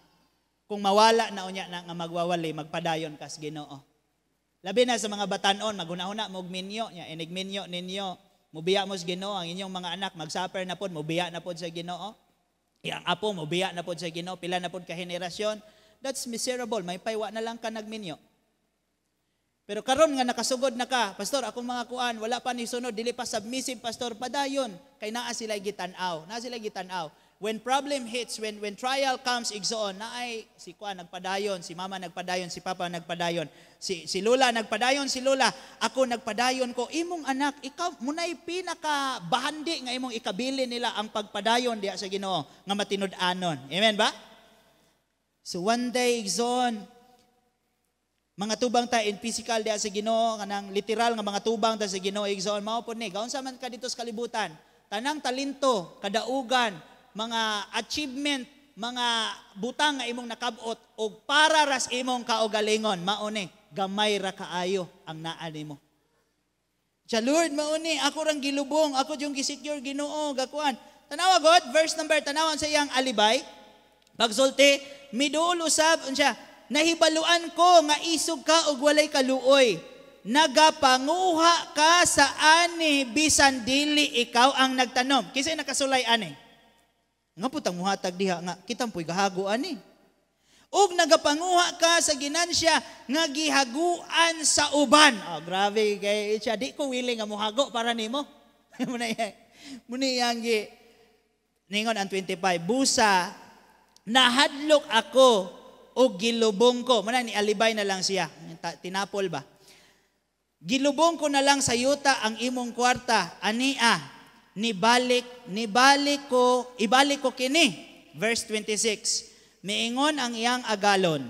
kung mawala na unya na nga magwawali, magpadayon kas Ginoo. Labi na sa mga batanon, maghuna-huna mo og minyo, nya inig minyo ninyo, mubiya mo sa Ginoo, ang inyong mga anak magsuffer na pod, mubiya na pod sa Ginoo. Iyang apo mubiya na pod sa Ginoo, pila na pod ka henerasyon. That's miserable, may paywa na lang ka nagminyo. Pero karon nga nakasugod na ka, pastor, akong mga kuan, wala pa ni sunod, dili pa submissive, pastor, padayon kay naa sila gitan-aw, naa sila gitan-aw. When problem hits, when trial comes, igsoon, naay si kuan nagpadayon, si mama nagpadayon, si papa nagpadayon, si lola nagpadayon, si lola, ako nagpadayon ko, imong anak, ikaw munay pinaka bahandi nga imong ikabili nila ang pagpadayon diha sa Ginoo nga matinud-anon. Amen ba? So one day, igsoon, mga tubang ta in physical diha sa Ginoo, kanang literal nga mga tubang ta sa Ginoo, igsoon, mao pod ni, gaunsa man ka dito sa kalibutan, tanang talento, kadaugan, mga achievement, mga butang nga imong nakabot og para ras imong kaugalingon, mao ni gamay ra kaayo ang naa nimo. Siya, Lord, mao ni ako rang gilubong, ako yung gisecure Ginoo, gakuan. Tanawa God, verse number, tanawan sa iyang alibay. Pagsulti, miduol usab siya, "Nahibaluan ko nga isog ka og walay kaluoy. Nagapanguha ka sa ani bisan dili ikaw ang nagtanom." Kinsa nakasulay ani? Nga putang muhatag diha nga kitang puy gahago ani. "Ug nagapanguha ka sa ginansya nga gihaguan sa uban." Oh, grabe kay siya, di ko willing nga muhago para nimo. Muna yang gi ningon ang 25, "Busa nahadlok ako og gilubong ko." Muna ni alibay na lang siya. Tinapol ba? "Gilubong ko na lang sa yuta ang imong kwarta. Ania, nibalik ko, ibalik ko kini." Verse 26. Miingon ang iyang agalon,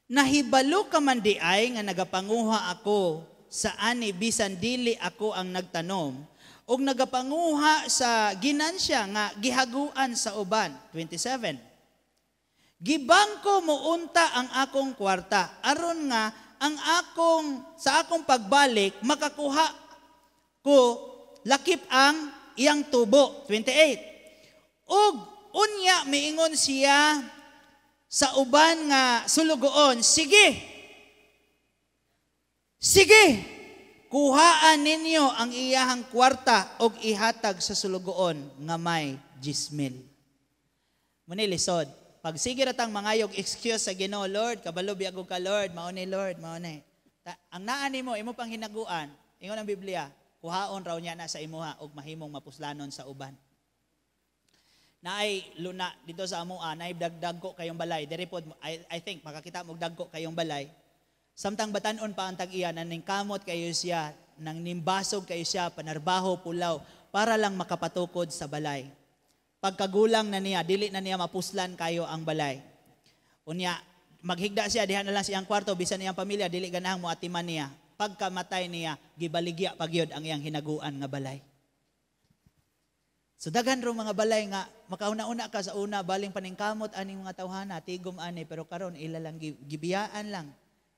"Nahibalo ka man di ay nga nagapanguha ako sa ani bisan dili ako ang nagtanom ug nagapanguha sa ginansya nga gihaguan sa uban." 27. "Gibangko mo unta ang akong kwarta aron nga ang akong sa akong pagbalik makakuha ko lakip ang iyang tubo." 28. Ug unya miingon siya sa uban nga sulugoon, "Sige. Sige, kuhaan ninyo ang iyahang kwarta og ihatag sa sulugoon nga may 10,000." Muni lisod. Pag sige ra tang mangayog excuse sa Ginoo, "Lord, kabalo biya ko ka, Lord, mao ni Lord, mao ni." Ang naa nimo imo pang hinaguan, ingon ang Biblia, kuhaon raw niya na sa imuha og mahimong mapuslanon sa uban. Naay luna dito sa amoa, naay dagdagko kayong balay. Diri pod I think makakita mo dagko kayong balay. Samtang batan-on pa ang tag-iya, naningkamot kayo siya, nang nimbasog kayo siya, panarbaho pulaw para lang makapatukod sa balay. Pagkagulang na niya, dili na niya mapuslan kayo ang balay. Unya, maghigda siya, diha na lang siyang kwarto, bisan iyang pamilya, dili ganahang moatiman niya. Pagkamatay niya, gibaligya pagyod ang iyang hinaguan nga balay. So daghan ro mga balay nga makauna-una ka sa una, baling paningkamot aning mga tawhana, tigom ani, pero karon ila lang gibiyaan lang.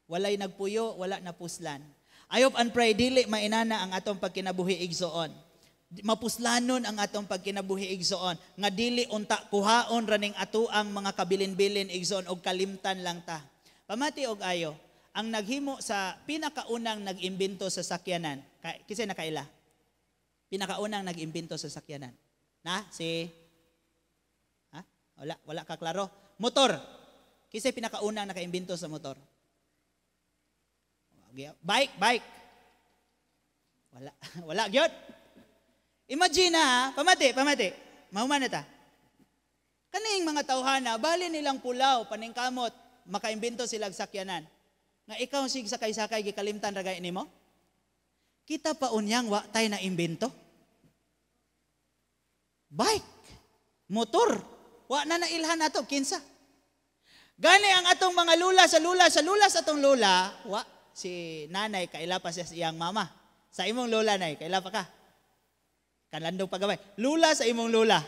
Walay nagpuyo, wala napuslan. I hope and pray dili mainana ang atong pagkinabuhi, igsoon. Mapuslanon ang atong pagkinabuhi, igsoon, nga dili unta kuhaon raning atuang mga kabilin-bilin, igsoon, og kalimtan lang ta. Pamati og ayo, ang naghimo sa pinakaunang nag-imbento sa sakyanan, kinsa nakaila? Pinakaunang nag-imbento sa sakyanan. Na si ha? Wala ka klaro. Motor. Kinsa pinakaunang nakaimbento sa motor? Bike, bike. Wala, wala gyud. Imagine ha, pamati, pamati. Mahuman na ta. Kaning mga tawhana, bali nilang pulaw, paningkamot, makaimbento sila og sakyanan. Nga ikaw sig sakay-sakay gikalimtan ra gay nimo? Kita pa unyang wa tay na imbento. Bike, motor, wa na nailhan ato kinsa. Gani ang atong mga lula sa lula sa lula sa atong lula, wa si nanay kaila pa siya sa iyang mama. Sa imong lola nay, kaila pa ka? Kanlandong pagabay. Lula sa imong lula.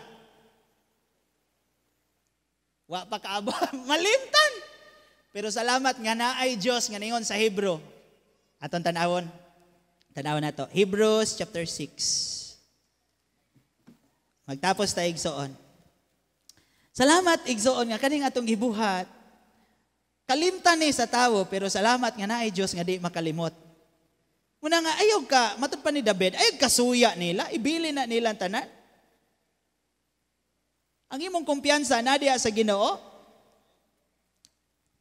Wa pa kaabo. Malimtan. Pero salamat nga naay Dios nga ningon sa Hebrew. Aton tan-awon. Tan-awon nato. Hebrews chapter 6. Magtapos ta, igsoon. Salamat, igsoon, nga kaning atong gibuhat. Kalimtan ni sa tawo, pero salamat nga naay Dios nga di makalimot. Muna nga ayaw ka, matud pa ni David, ayaw ka suya nila, ibili na nila ang tanan. Ang imong kumpiyansa na diha sa Ginoo.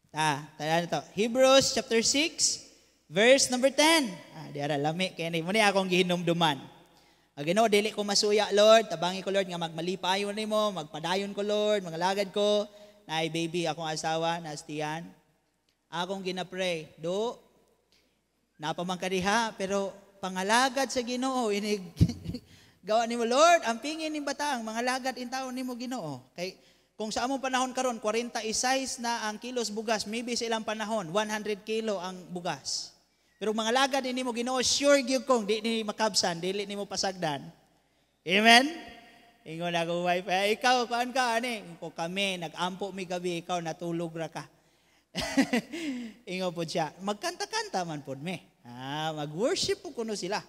Ta, tanan to. Hebrews chapter 6, verse number 10. Ah, di ara lami kay ni. Muna akong gihinumduman. Ang Ginoo, dili ko masuya, Lord. Tabangi ko, Lord, nga magmalipayon nimo, magpadayon ko, Lord, mangalagad ko. Naay baby akong asawa, nastiyan. Akong ginapray, do, napaman ka diha, pero pangalagad sa Ginoo, inig gawa nimo, Lord, ang pingin ning bataang mangalagad in taon nimo, Ginoo. Kay kung sa among panahon karon 46 na ang kilos bugas, maybe sa ilang panahon 100 kilo ang bugas. Pero mangalagad nimo, Ginoo, sure gyud kong di ni makabsan, dili nimo pasagdan. Amen. Ingon ako wife, eh, ikaw kuan ka ani, ko kami nagampo mi gabi, ikaw natulog ra ka. Ingon po siya, magkanta-kanta man pod mi. Ah, mag-worship po kuno sila.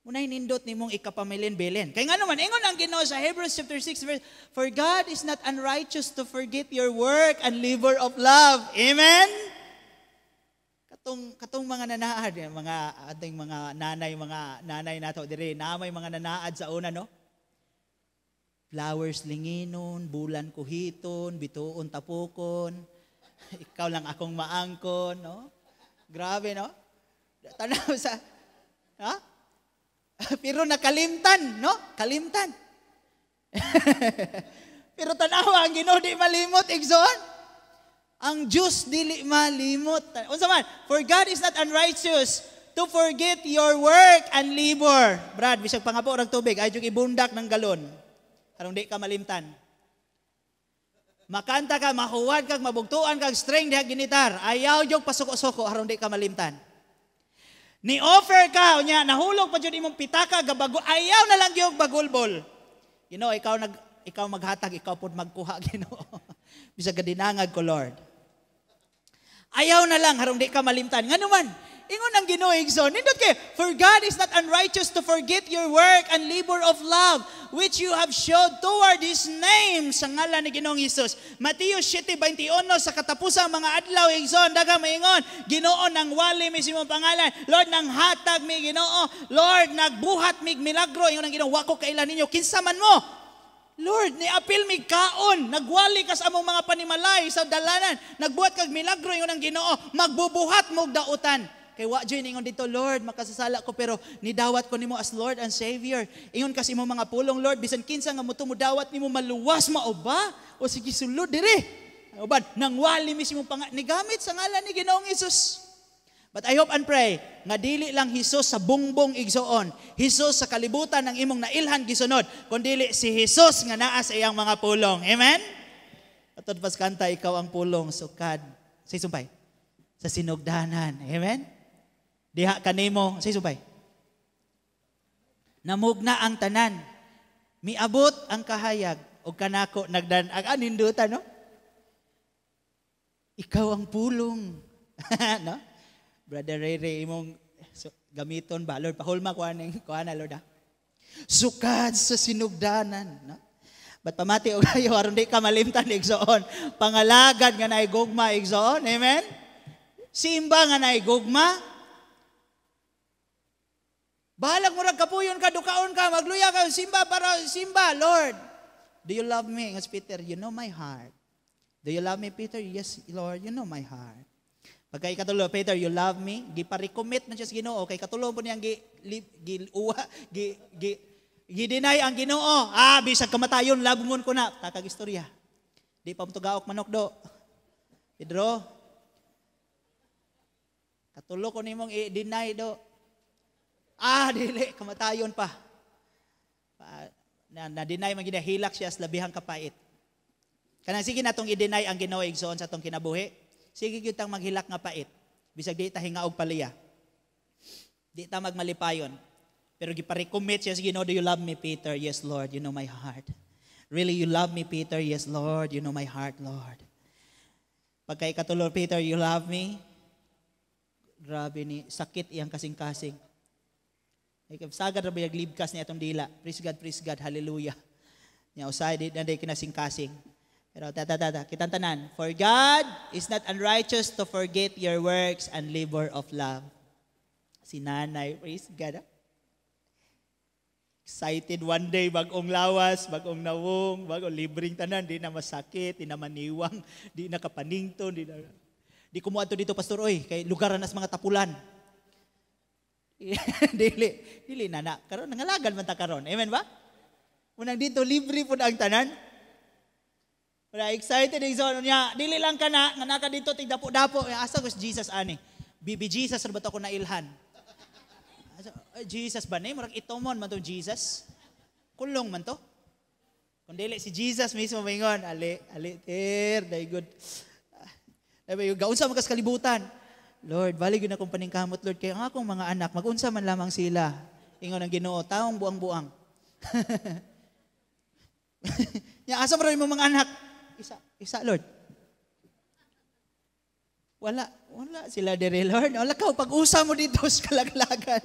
Munay nindot nimong ikapamilin-bilin. Kay nga naman, ingon ang Ginoo sa Hebrews chapter 6 verse, "For God is not unrighteous to forget your work and labor of love." Amen? Katong mga nanaad, mga ating mga nanay nato diri, na may mga nanaad sa una, no? Flowers linginon, bulan kuhiton, bituon tapukon, ikaw lang akong maangkon, no? Grabe, no? Tanaw sa, ha? Pero nakalimtan, no? Kalimtan. Pero tanawa, ang Ginoo di malimot, igsoon. Ang Diyos dili malimot. Unsa man? "For God is not unrighteous to forget your work and labor." Brad, bisag pangapo rag tubig, ay ibundak ng galon. Aron di ka malimtan. Makanta ka, mahuwad kag, mabugtuan kag string diha ginitar. Ayaw jog pasuko-suko aron di ka malimtan. Ni offer ka, unya nahulog pa jud imong pitaka gabago, ayaw na lang gyud bagulbol. Ikaw maghatag, ikaw pod magkuha, Ginoo. Bisag gadinangag ko, Lord. Ayaw na lang harong di ka malimtan. Ngano man? Ingon ang Ginoo, igsoon. Nindot kay, "For God is not unrighteous to forget your work and labor of love, which you have showed toward His name," sa ngalan ni Ginoong Hesus. Mateo 7:21, sa katapusang mga adlaw, igsoon, daghang maingon, "Ginoo, nang wali mi sa imong pangalan. Lord, nang hatag mi, Ginoo. Lord, nagbuhat mig milagro." Ingon ang Ginoo, "Wa ko kaila ninyo. Kinsa man mo?" "Lord, niapil mig kaon, nagwali ka sa among mga panimalay sa dalanan, nagbuhat kag milagro." Ingon ang Ginoo, "Magbubuhat mog dautan." Kay wa jud ingon dito, "Lord, makasasala ko pero nidawat ko nimo as Lord and Savior." Ingon kasi imong mga pulong, "Lord, bisan kinsa nga motuo dawat nimo maluwas." Mao ba? O sige, sulod dire. Uban, nangwali mi sa imong nigamit sa ngalan ni Ginoong Hesus. But I hope and pray nga dili lang Hesus sa bungbong, igsoon, Hesus sa kalibutan ng imong nailhan gisunod, kundili si Hesus nga naa sa iyang mga pulong. Amen? Atod pas kanta, "Ikaw ang pulong, sukad." Say sumpay. Sa sinugdanan. Amen? Diha kanimo, say sumpay. Namugna ang tanan. Miabot ang kahayag og kanako nagdan ang anindutan, no? Ikaw ang pulong. No? Brother Ray Ray, imong so, gamiton ba? Lord, pahulma ko aning kuha na, Lord, ha? Sukad sa sinugdanan. No? But pamati og kayo aron di ka malimtan, igsoon. Pangalagad nga naay gugma, igsoon. Amen? Simba nga naay gugma. Bahalag murag kapuyon ka, dukaon ka, magluya ka, simba para simba, "Lord. Do you love me?" Nga Peter, "You know my heart." "Do you love me, Peter?" "Yes, Lord, you know my heart." Pagka ikatulo, "Peter, you love me?" Gipa-recommit man siya sa Ginoo. Kay katulo po niyang gi, li, gi, uwa, gi, gi, gi-deny ang Ginoo. "Ah, bisag kamatayon, labngon ko na." Takag istorya. Di pa mo gaok manok do. Pedro, katulo ko nimong i-deny do. Ah, dili, kamatayon pa. Pa na, na-deny man gina, hilak siya sa labihang kapait. Kanang sige natong i-deny ang Ginoo, igsoon, sa atong kinabuhi. Sige gyud tang maghilak nga pait. Bisag di ta hingaog paliya. Di ta magmalipayon. Pero gipa-recommit siya sa Ginoo, "Do you love me, Peter?" "Yes, Lord, you know my heart." "Really, you love me, Peter?" "Yes, Lord, you know my heart, Lord." Pagka ikatulo, "Peter, you love me?" Grabe ni, sakit iyang kasing-kasing. Sagad ra ba yung libkas niya atong dila. Praise God, hallelujah. Nya usay di na di kinasing-kasing. Pero ta ta ta, ta kitang tanan. "For God is not unrighteous to forget your works and labor of love." Si nanay, praise God. Ah. Excited one day, bagong lawas, bagong nawong, bagong libreng tanan, di na masakit, di na maniwang, di na kapanington, di na. "Di ko mo adto dito, pastor, oy, kay lugar na sa mga tapulan." Dili, dili na na. Karon nangalagan man ta karon. Amen ba? Unang dito libre pud ang tanan. Wala excited igsoon niya. Dili lang ka na nga naka dito tig dapo-dapo. Asa ko si Jesus ani? Bibi Jesus ra ba to ko nailhan? Asa, Jesus ba ni? Murag itomon man to Jesus. Kulong man to. Kung dili si Jesus mismo maingon, "Ali, ali ter, day good." Ay, gaunsa man kas kalibutan. "Lord, bali gyud akong paningkamot, Lord, kay ang akong mga anak magunsa man lamang sila." Ingon ang Ginoo, "Taong buang-buang." Nya asa man imong mga anak? "Isa, isa, Lord." Wala, Wala sila diri, Lord. Wala ka, pag-usa mo dito sa kalaglagan.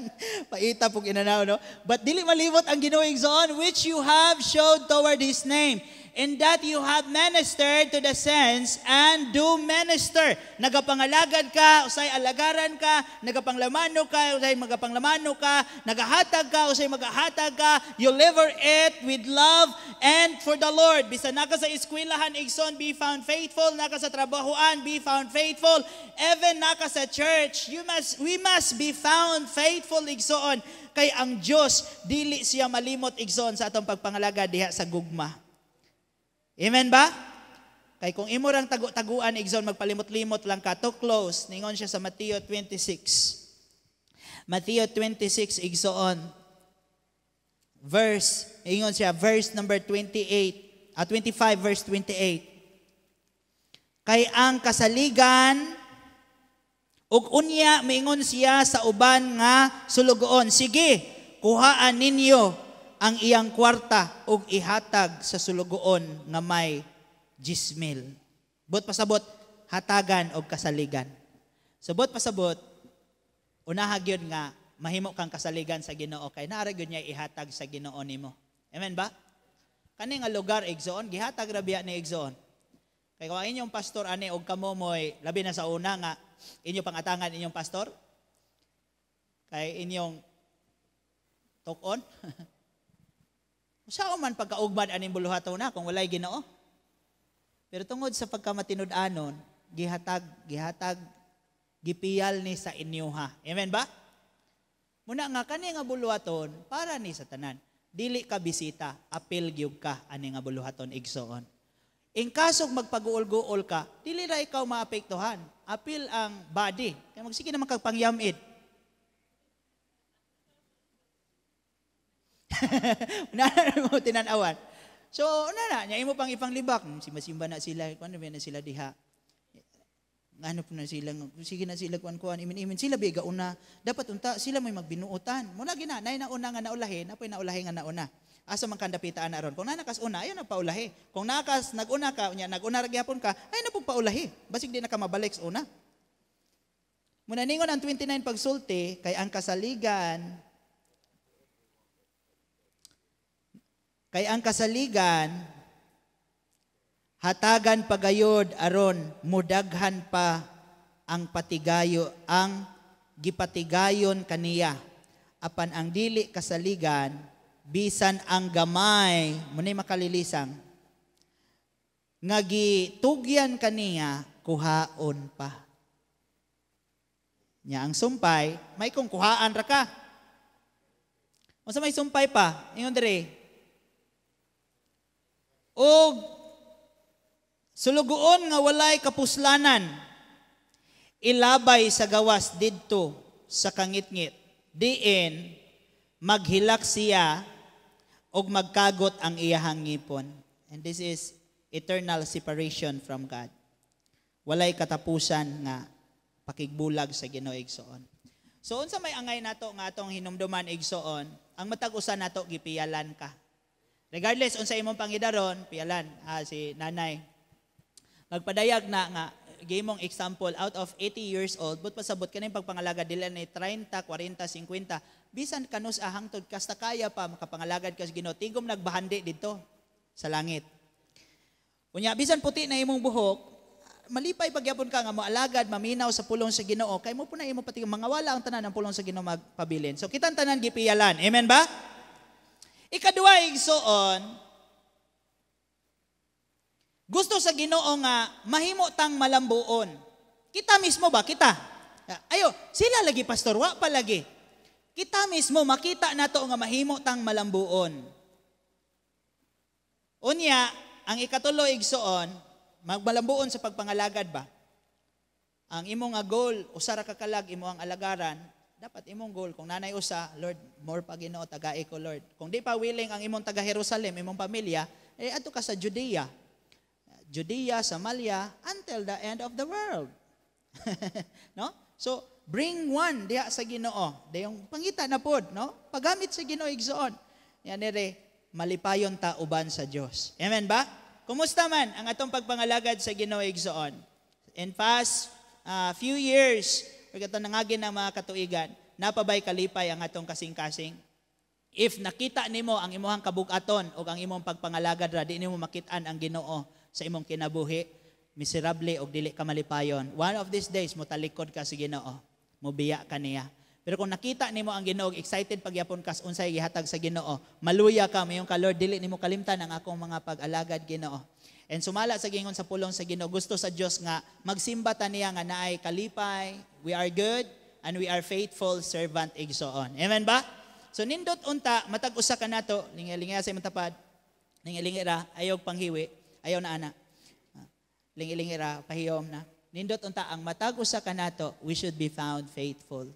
Paita pug inanaw, no? But dili malimot ang Ginoo, igsoon, which you have showed toward His name, in that you have ministered to the saints and do minister. Nagapangalagad ka, usay alagaran ka, nagapanglamano ka, usay magapanglamano ka, nagahatag ka, usay magahatag ka. You deliver it with love and for the Lord. Bisan naka sa eskwelahan, igsoon, be found faithful. Naka sa trabahoan, be found faithful. Even naka sa church, we must be found faithful, igsoon. Kay ang Dios dili siya malimot, igsoon, sa atong pagpangalagad diha sa gugma. Amen ba? Kay kung imo rang tagu-taguan, igsoon, magpalimot-limot lang ka, to close, ningon siya sa Mateo 26. Mateo 26, igsoon. Verse, ingon siya, verse number 28, 25, verse 28. Kay ang kasaligan, ug unya miingon siya sa uban nga sulugoon, "Sige, kuhaan ninyo ang iyang kwarta ug ihatag sa sulugoon nga may 10,000." Buot pasabot, hatagan og kasaligan. So buot pasabot, unaha gyud nga mahimo kang kasaligan sa Ginoo kay naa ra gyud niya ihatag sa Ginoo nimo. Amen ba? Kani nga lugar, igsoon, gihatag ra biya ni, igsoon. Kay kung ang inyong pastor ani og kamo moy labi na sa una nga inyo pangatangan inyong pastor kay inyong tuk-on. Sa man pagkaugmad aning buluhaton na kung walay Ginoo? Pero tungod sa pagkamatinud-anon, gihatag, gihatag, gipiyal ni sa inyoha. Amen ba? Muna nga kani nga buluhaton para ni sa tanan. Dili ka bisita, apil gyud ka ani nga buluhaton, igsoon. In kasog magpaguol-guol ka, dili ra ikaw maapektuhan. Apil ang body. Kaya magsige naman kag pangyamid. Una mo tinanawan. So, una na, nya imo pang ipanglibak, simba-simba na sila, kuan na sila diha. Ngano po na sila, sige na sila kuan-kuan, imin-imin sila biga una. Dapat unta sila may magbinuotan. Muna gina, nay nauna nga naulahi, napoy naulahi nga nauna. Asa man kandapitaan na ron? Kung nanakas una, ayon na paulahi. Kung nakas naguna ka, unya naguna ra gyapon ka, ay na pug paulahi. Basig di na ka mabalik sa una. Muna ningon ang 29 pagsulti, kay ang kasaligan, kay ang kasaligan, hatagan pagayod aron mudaghan pa ang patigayo, ang gipatigayon kaniya. Apan ang dili kasaligan, bisan ang gamay, muna'y makalilisang, nga gitugyan kaniya, kuhaon pa. Nya ang sumpay, may kung kuhaan ra ka. Unsa may sumpay pa? Ingon diri. Og sulugoon nga walay kapuslanan, ilabay sa gawas didto sa kangitngit, diin maghilak siya og magkagot ang iyahang ngipon. And this is eternal separation from God. Walay katapusan nga pakigbulag sa Ginoo, igsoon. So unsa may angay nato nga atong hinumduman, igsoon, ang matag usa nato gipiyalan ka. Regardless unsa imong pangidaron, piyalan si nanay. Magpadayag na nga gimong example out of 80 years old, but pasabot kaning pagpangalagad dila ni 30, 40, 50, bisan kanus hangtod kasta kaya pa makapangalagad ka sa Ginoo, tigom nagbahandi didto sa langit. Unya bisan puti na imong buhok, malipay pagyapon ka nga moalagad, maminaw sa pulong sa Ginoo, kay mo po na imo pati mangawala ang tanan ang pulong sa Ginoo magpabilin. So kitang tanan gipiyalan. Amen ba? Ikaduha, igsoon, gusto sa Ginoo nga mahimo tang malambuon. Kita mismo ba? Kita. Ayo, sila lagi pastor, wa pa lagi. Kita mismo makita nato nga mahimo tang malambuon. Unya, ang ikatulo, igsoon, magmalambuon sa pagpangalagad ba? Ang imong nga goal, usa ra ka kalag imo ang alagaran, dapat imong goal kung nanay usa, "Lord, more pa Ginoo, tagai ko, Lord." Kung di pa willing ang imong taga Jerusalem, imong pamilya, eh adto ka sa Judea. Judea, Samaria, until the end of the world. No? So, bring one diha sa Ginoo. Dayong pangita na pod, no? Pagamit sa Ginoo, igsoon. Yan ere, malipayon ta uban sa Dios. Amen ba? Kumusta man ang atong pagpangalagad sa Ginoo, igsoon? In past few years or katong nangagin ng mga katuigan, napabay kalipay ang atong kasing-kasing? If nakita nimo ang imuhang kabugaton o ang imong pagpangalagad ra, di nimo makitaan ang Ginoo sa imong kinabuhi, miserable og dili ka malipayon. One of these days motalikod ka sa Ginoo, mobiya ka niya. Pero kung nakita nimo ang Ginoo, excited pagyapon kas unsay gihatag sa Ginoo, maluya ka, mayon ka, "Lord, dili nimo kalimtan ang akong mga pag-alagad, Ginoo." And sumala sa gingon sa pulong sa Ginoo, gusto sa Dios nga magsimba ta niya nga naay kalipay, we are good and we are faithful servant, igsoon. Amen ba? So nindot unta matag usa ka nato, lingi-lingi sa imong tapad. Lingi-lingi ra, ayaw panghiwi, ayaw na ana. Lingi-lingi ra, pahiyom na. Nindot unta ang matag usa ka nato, we should be found faithful.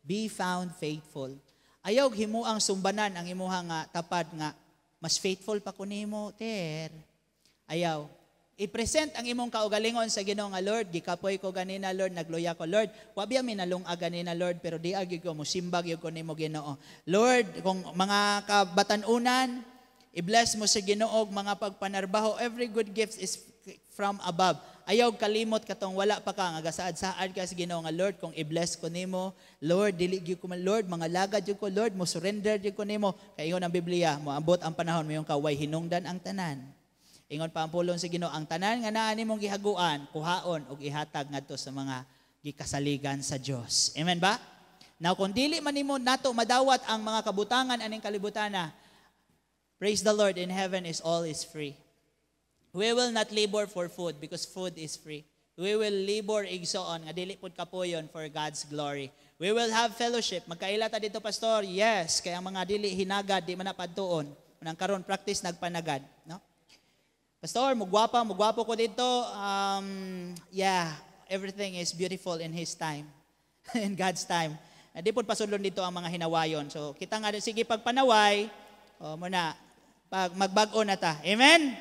Be found faithful. Ayaw himuang sumbanan ang imuha nga tapad nga mas faithful pa ko nimo, ter. Ayaw. I-present ang imong kaugalingon sa Ginoo nga, "Lord, gikapoy ko ganina, Lord, nagluya ko, Lord. Wa biya mi nalung-ag ganina, Lord, pero di gyud ko musimbag gyud ko nimo, Ginoo. Lord, kung mga kabatan-unan, i-bless mo sa Ginoo mga pagpanarbaho, every good gift is from above." Ayaw kalimot katong wala pa ka nga gasaad-saad ka sa Ginoo nga, "Lord, kung i-bless ko nimo, Lord, dili gyud ko man, Lord, mga lagad gyud ko, Lord, mo surrender gyud ko nimo." Kay ingon ang Biblia, moabot ang panahon moingon ka way hinungdan ang tanan. Ingon pa ang pulong sa Ginoo, ang tanan nga naa nimong gihaguan, kuhaon og ihatag ngadto sa mga gikasaligan sa Dios. Amen ba? Now kung dili man nimo nato madawat ang mga kabutangan aning kalibutana, praise the Lord, in heaven is all is free. We will not labor for food because food is free. We will labor, igsoon, nga dili pud kapuyon for God's glory. We will have fellowship. Magkaila ta dito, pastor? Yes, kaya ang mga dili hinagad di man na padtuon. Unang karon practice nagpanagad, no? Pastor, mugwapa, mugwapo ko dito. Yeah, everything is beautiful in His time. In God's time. Di po pasudlon dito ang mga hinawayon. So, kita nga, sige pagpanaway, oh, muna, pag magbag-o na ta. Amen?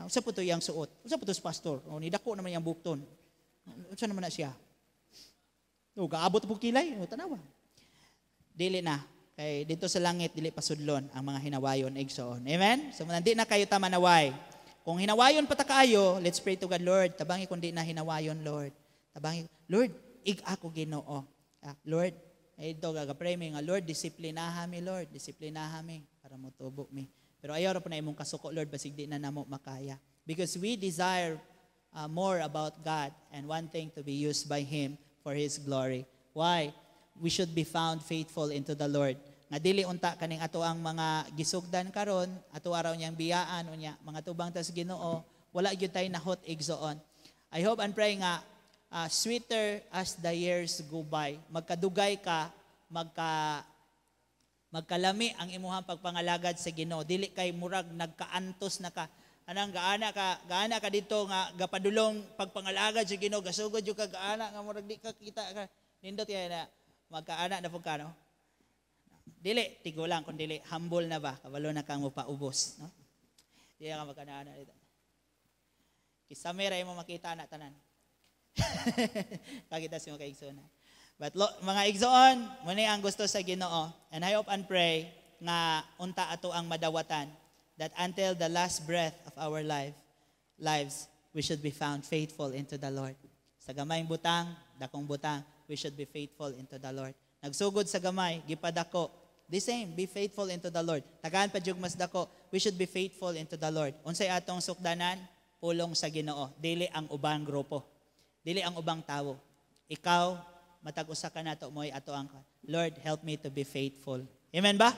Usa po to iyang suot? Usa po to sa pastor? Oh, nidako naman iyang bukton. Usa naman na siya? Oh, gaabot po kilay. Oh, tanawa. Dili na. Kay dito sa langit, dili pasudlon ang mga hinawayon, igsoon. Amen? So, di na kayo ta manaway. Kung hinawayon pa ta kaayo, let's pray to God, "Lord, tabangi kung di na hinawayon, Lord. Tabangi, Lord, ig ako Ginoo. Ah, Lord," ay ito, gagapray mi nga, "Lord, disiplinaha mi, Lord, disiplinaha mi, para motubo mi. Pero ayaw ra po na imong kasuko, Lord, basig di na namo makaya." Because we desire more about God and wanting to be used by Him for His glory. Why? We should be found faithful into the Lord. Nga dili unta kaning ato ang mga gisugdan karon, ato araw niyang biyaan unya, mga tubang tas Ginoo, wala gyud tay nahot, igsoon. I hope and pray nga sweeter as the years go by. Magkadugay ka, magkalami ang imuhang pagpangalagad sa Ginoo. Dili kay murag nagkaantos na ka. Anang gaana ka dito nga gapadulong pagpangalagad sa Ginoo, gasugod jud ka gaana nga murag di ka kita ka. Nindot kay na magkaana na pud ka, no? Dili tigulang kun dili humble na ba, kabalo na kang mopaubos, no? Di ka magkaana dito. Kisame ra imo makita na tanan. Kakita si mga kaigsoon. But lo, mga igsoon, muna ang gusto sa Ginoo. And I hope and pray nga unta ato ang madawatan that until the last breath of our lives, we should be found faithful into the Lord. Sa gamayng butang, dakong butang, we should be faithful into the Lord. Nagsugod sa gamay, gipadako. The same, be faithful into the Lord. Tagaan pa jug mas dako, we should be faithful into the Lord. Unsay atong sukdanan? Pulong sa Ginoo. Dili ang ubang grupo. Dili ang ubang tawo. Ikaw, matag usa ka nato mo'y ato ang "Lord, help me to be faithful." Amen ba?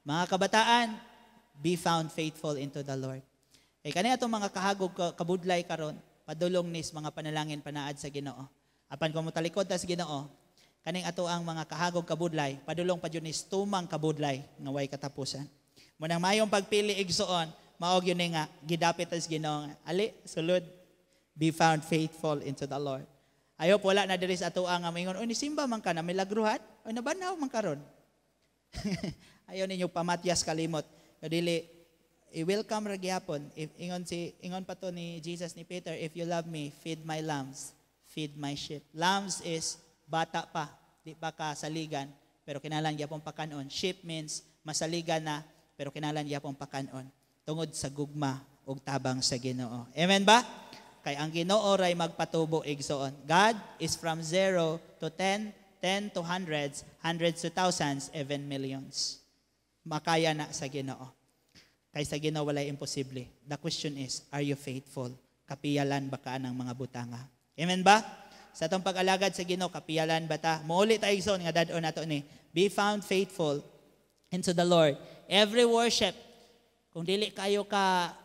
Mga kabataan, be found faithful into the Lord. Kay kani atong mga kahagog kabudlay karon, padulong nis mga panalangin panaad sa Ginoo. Apan kung motalikod ta sa Ginoo, kaning ato ang mga kahagog kabudlay, padulong pa jud nis tumang kabudlay nga way katapusan. Munang mayong pagpili, igsoon, mao gyud ni nga gidapit ta sa Ginoo. Ali, sulod, be found faithful into the Lord. I hope wala na diri sa ato ang mingon, "Oy, nisimba man ka na milagruhan, oy, nabanhaw man karon." Ayaw ninyo pamatyas kalimot. Dili i-welcome ra gyapon. If ingon pa to ni Jesus ni Peter, "If you love me, feed my lambs, feed my sheep." Lambs is bata pa, di pa ka saligan, pero kinahanglan gyapon pakanon. Sheep means masaligan na, pero kinahanglan gyapon pakanon. Tungod sa gugma ug tabang sa Ginoo. Amen ba? Kay ang Ginoo ray magpatubo, igsoon. God is from 0 to 10, 10 to hundreds, hundreds to thousands, even millions. Makaya na sa Ginoo. Kay sa Ginoo walay imposible. The question is, are you faithful? Kapiyalan ba ka ng mga butanga? Amen ba? Sa atong pag-alagad sa Ginoo, kapiyalan ba ta? Muuli ta, igsoon, nga dad-on nato ni. Be found faithful into the Lord. Every worship, kung dili kayo ka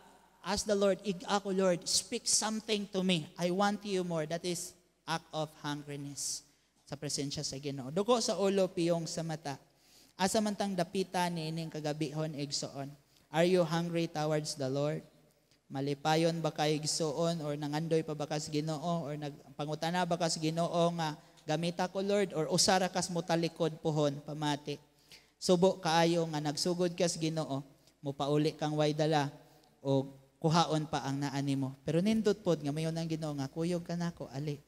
ask the Lord, "Ig ako, Lord, speak something to me. I want you more." That is act of hungriness sa presensya sa Ginoo. Dugo sa ulo, piyong sa mata. Asa man tang dapita ni ining kagabihon, igsoon? Are you hungry towards the Lord? Malipayon ba kay, igsoon, or nangandoy pa ba kas Ginoo, or nagpangutana ba kas Ginoo nga gamita ko, Lord, or usara kas motalikod pohon pamati? Subo kaayo nga nagsugod kas Ginoo, mopauli kang way dala o kuhaon pa ang naa nimo. Pero nindot pod nga mayon ang Ginoo nga kuyog ka nako, ali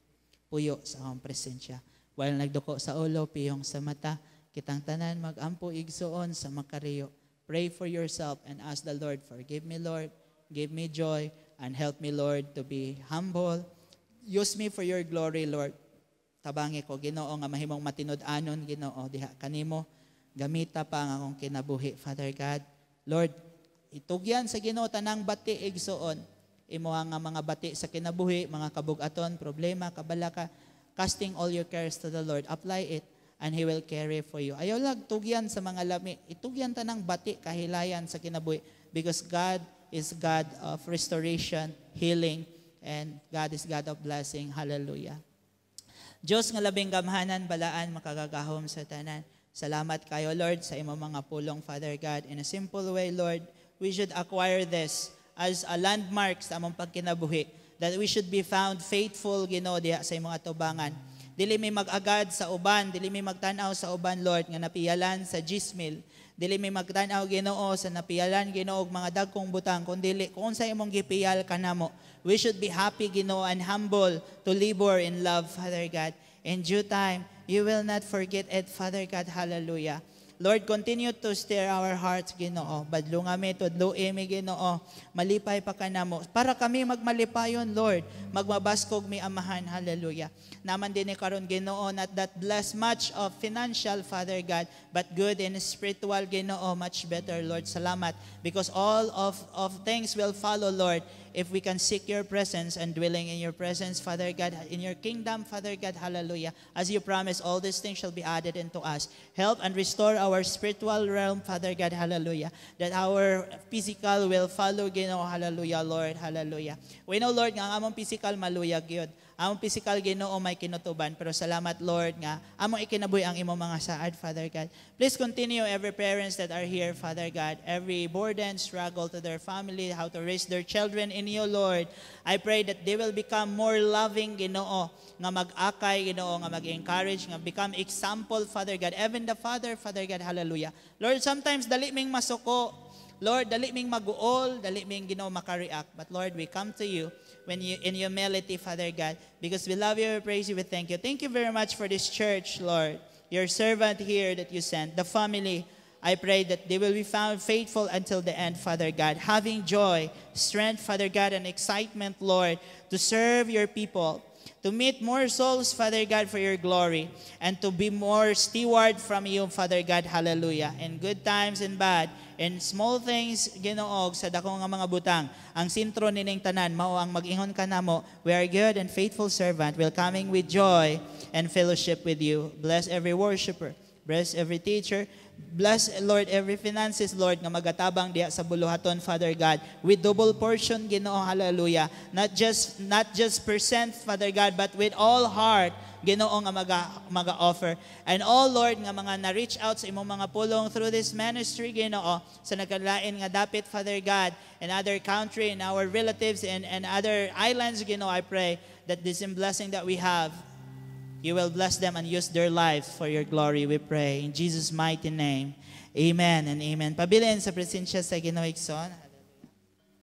puyo sa akong presensya. While nagduko sa ulo, piyong sa mata, kitang tanan magampo, igsoon, sa makariyo. Pray for yourself and ask the Lord, "Forgive me, Lord, give me joy, and help me, Lord, to be humble. Use me for your glory, Lord. Tabangi ko, Ginoo, nga mahimong matinud-anon, Ginoo, diha kanimo. Gamita pa ang akong kinabuhi, Father God." Lord, itugyan sa Ginoo tanang bati, igsoon. Imo nga mga bati sa kinabuhi, mga kabugaton, problema, kabalaka, casting all your cares to the Lord. Apply it and He will carry for you. Ayaw lag tugyan sa mga lami. Itugyan tanang bati, kahilayan sa kinabuhi because God is God of restoration, healing, and God is God of blessing. Hallelujah. Diyos nga labing gamhanan, balaan, makagagahom sa tanan. Salamat kayo, Lord, sa imong mga pulong, Father God. In a simple way, Lord, we should acquire this as a landmark sa among pagkinabuhi, that we should be found faithful, Ginoo, diha sa imong atubangan. Dili mi mag-agad sa uban, dili mi magtan-aw sa uban, Lord, nga napiyalan sa 10,000. Dili mi magtan-aw, Ginoo, sa napiyalan, Ginoo, og mga dagkong butang, kundili kung sa imong gipiyal kanamo. We should be happy, Ginoo, and humble to labor in love, Father God. In due time, you will not forget it, Father God. Hallelujah. Lord, continue to stir our hearts, Ginoo. Badlunga mi, tudloi mi, Ginoo. Malipay pa ka namo. Para kami magmalipayon, Lord. Magmabaskog mi, Amahan. Hallelujah. Naman din ni karon, Ginoo, not that bless much of financial, Father God, but good and spiritual, Ginoo, much better, Lord. Salamat. Because all of things will follow, Lord, if we can seek your presence and dwelling in your presence, Father God, in your kingdom, Father God, hallelujah. As you promise, all these things shall be added into us. Help and restore our spiritual realm, Father God, hallelujah. That our physical will follow, Ginoo, hallelujah, Lord, hallelujah. We know, Lord, nga ang among physical maluyag yun. Among physical, Ginoo, may kinutuban. Pero salamat, Lord, nga among ikinabuhi ang imong mga saad, Father God. Please continue every parents that are here, Father God, every burden, struggle to their family, how to raise their children in you, Lord. I pray that they will become more loving, Ginoo, nga mag-akay, Ginoo, nga mag-encourage, nga become example, Father God. Even the Father, Father God, hallelujah. Lord, sometimes dali ming masuko. Lord, dali ming maguol, dali ming, Ginoo, makareact. But Lord, we come to you when you in humility, Father God, because we love you, we praise you, we thank you. Thank you very much for this church, Lord. Your servant here that you sent, the family. I pray that they will be found faithful until the end, Father God, having joy, strength, Father God, and excitement, Lord, to serve your people, to meet more souls, Father God, for your glory, and to be more steward from you, Father God, hallelujah. In good times and bad, in small things, Ginoo, sa dako nga mga butang, ang sentro nining tanan, mao ang mag-ingon ka namo, "We are good and faithful servant," will coming with joy and fellowship with you. Bless every worshiper. Bless every teacher. Bless, Lord, every finances, Lord, nga magatabang diha sa buluhaton, Father God, with double portion, Ginoo, hallelujah. Not just percent, Father God, but with all heart, Ginoo, nga maga-offer. And all, Lord, nga mga na-reach out sa imong mga pulong through this ministry, Ginoo, sa nagkalain nga dapit, Father God, in other country, in our relatives, and other islands, Ginoo, I pray that this blessing that we have, you will bless them and use their lives for your glory, we pray. In Jesus' mighty name, amen and amen. Pabilin sa presensya sa Ginoo, igsoon.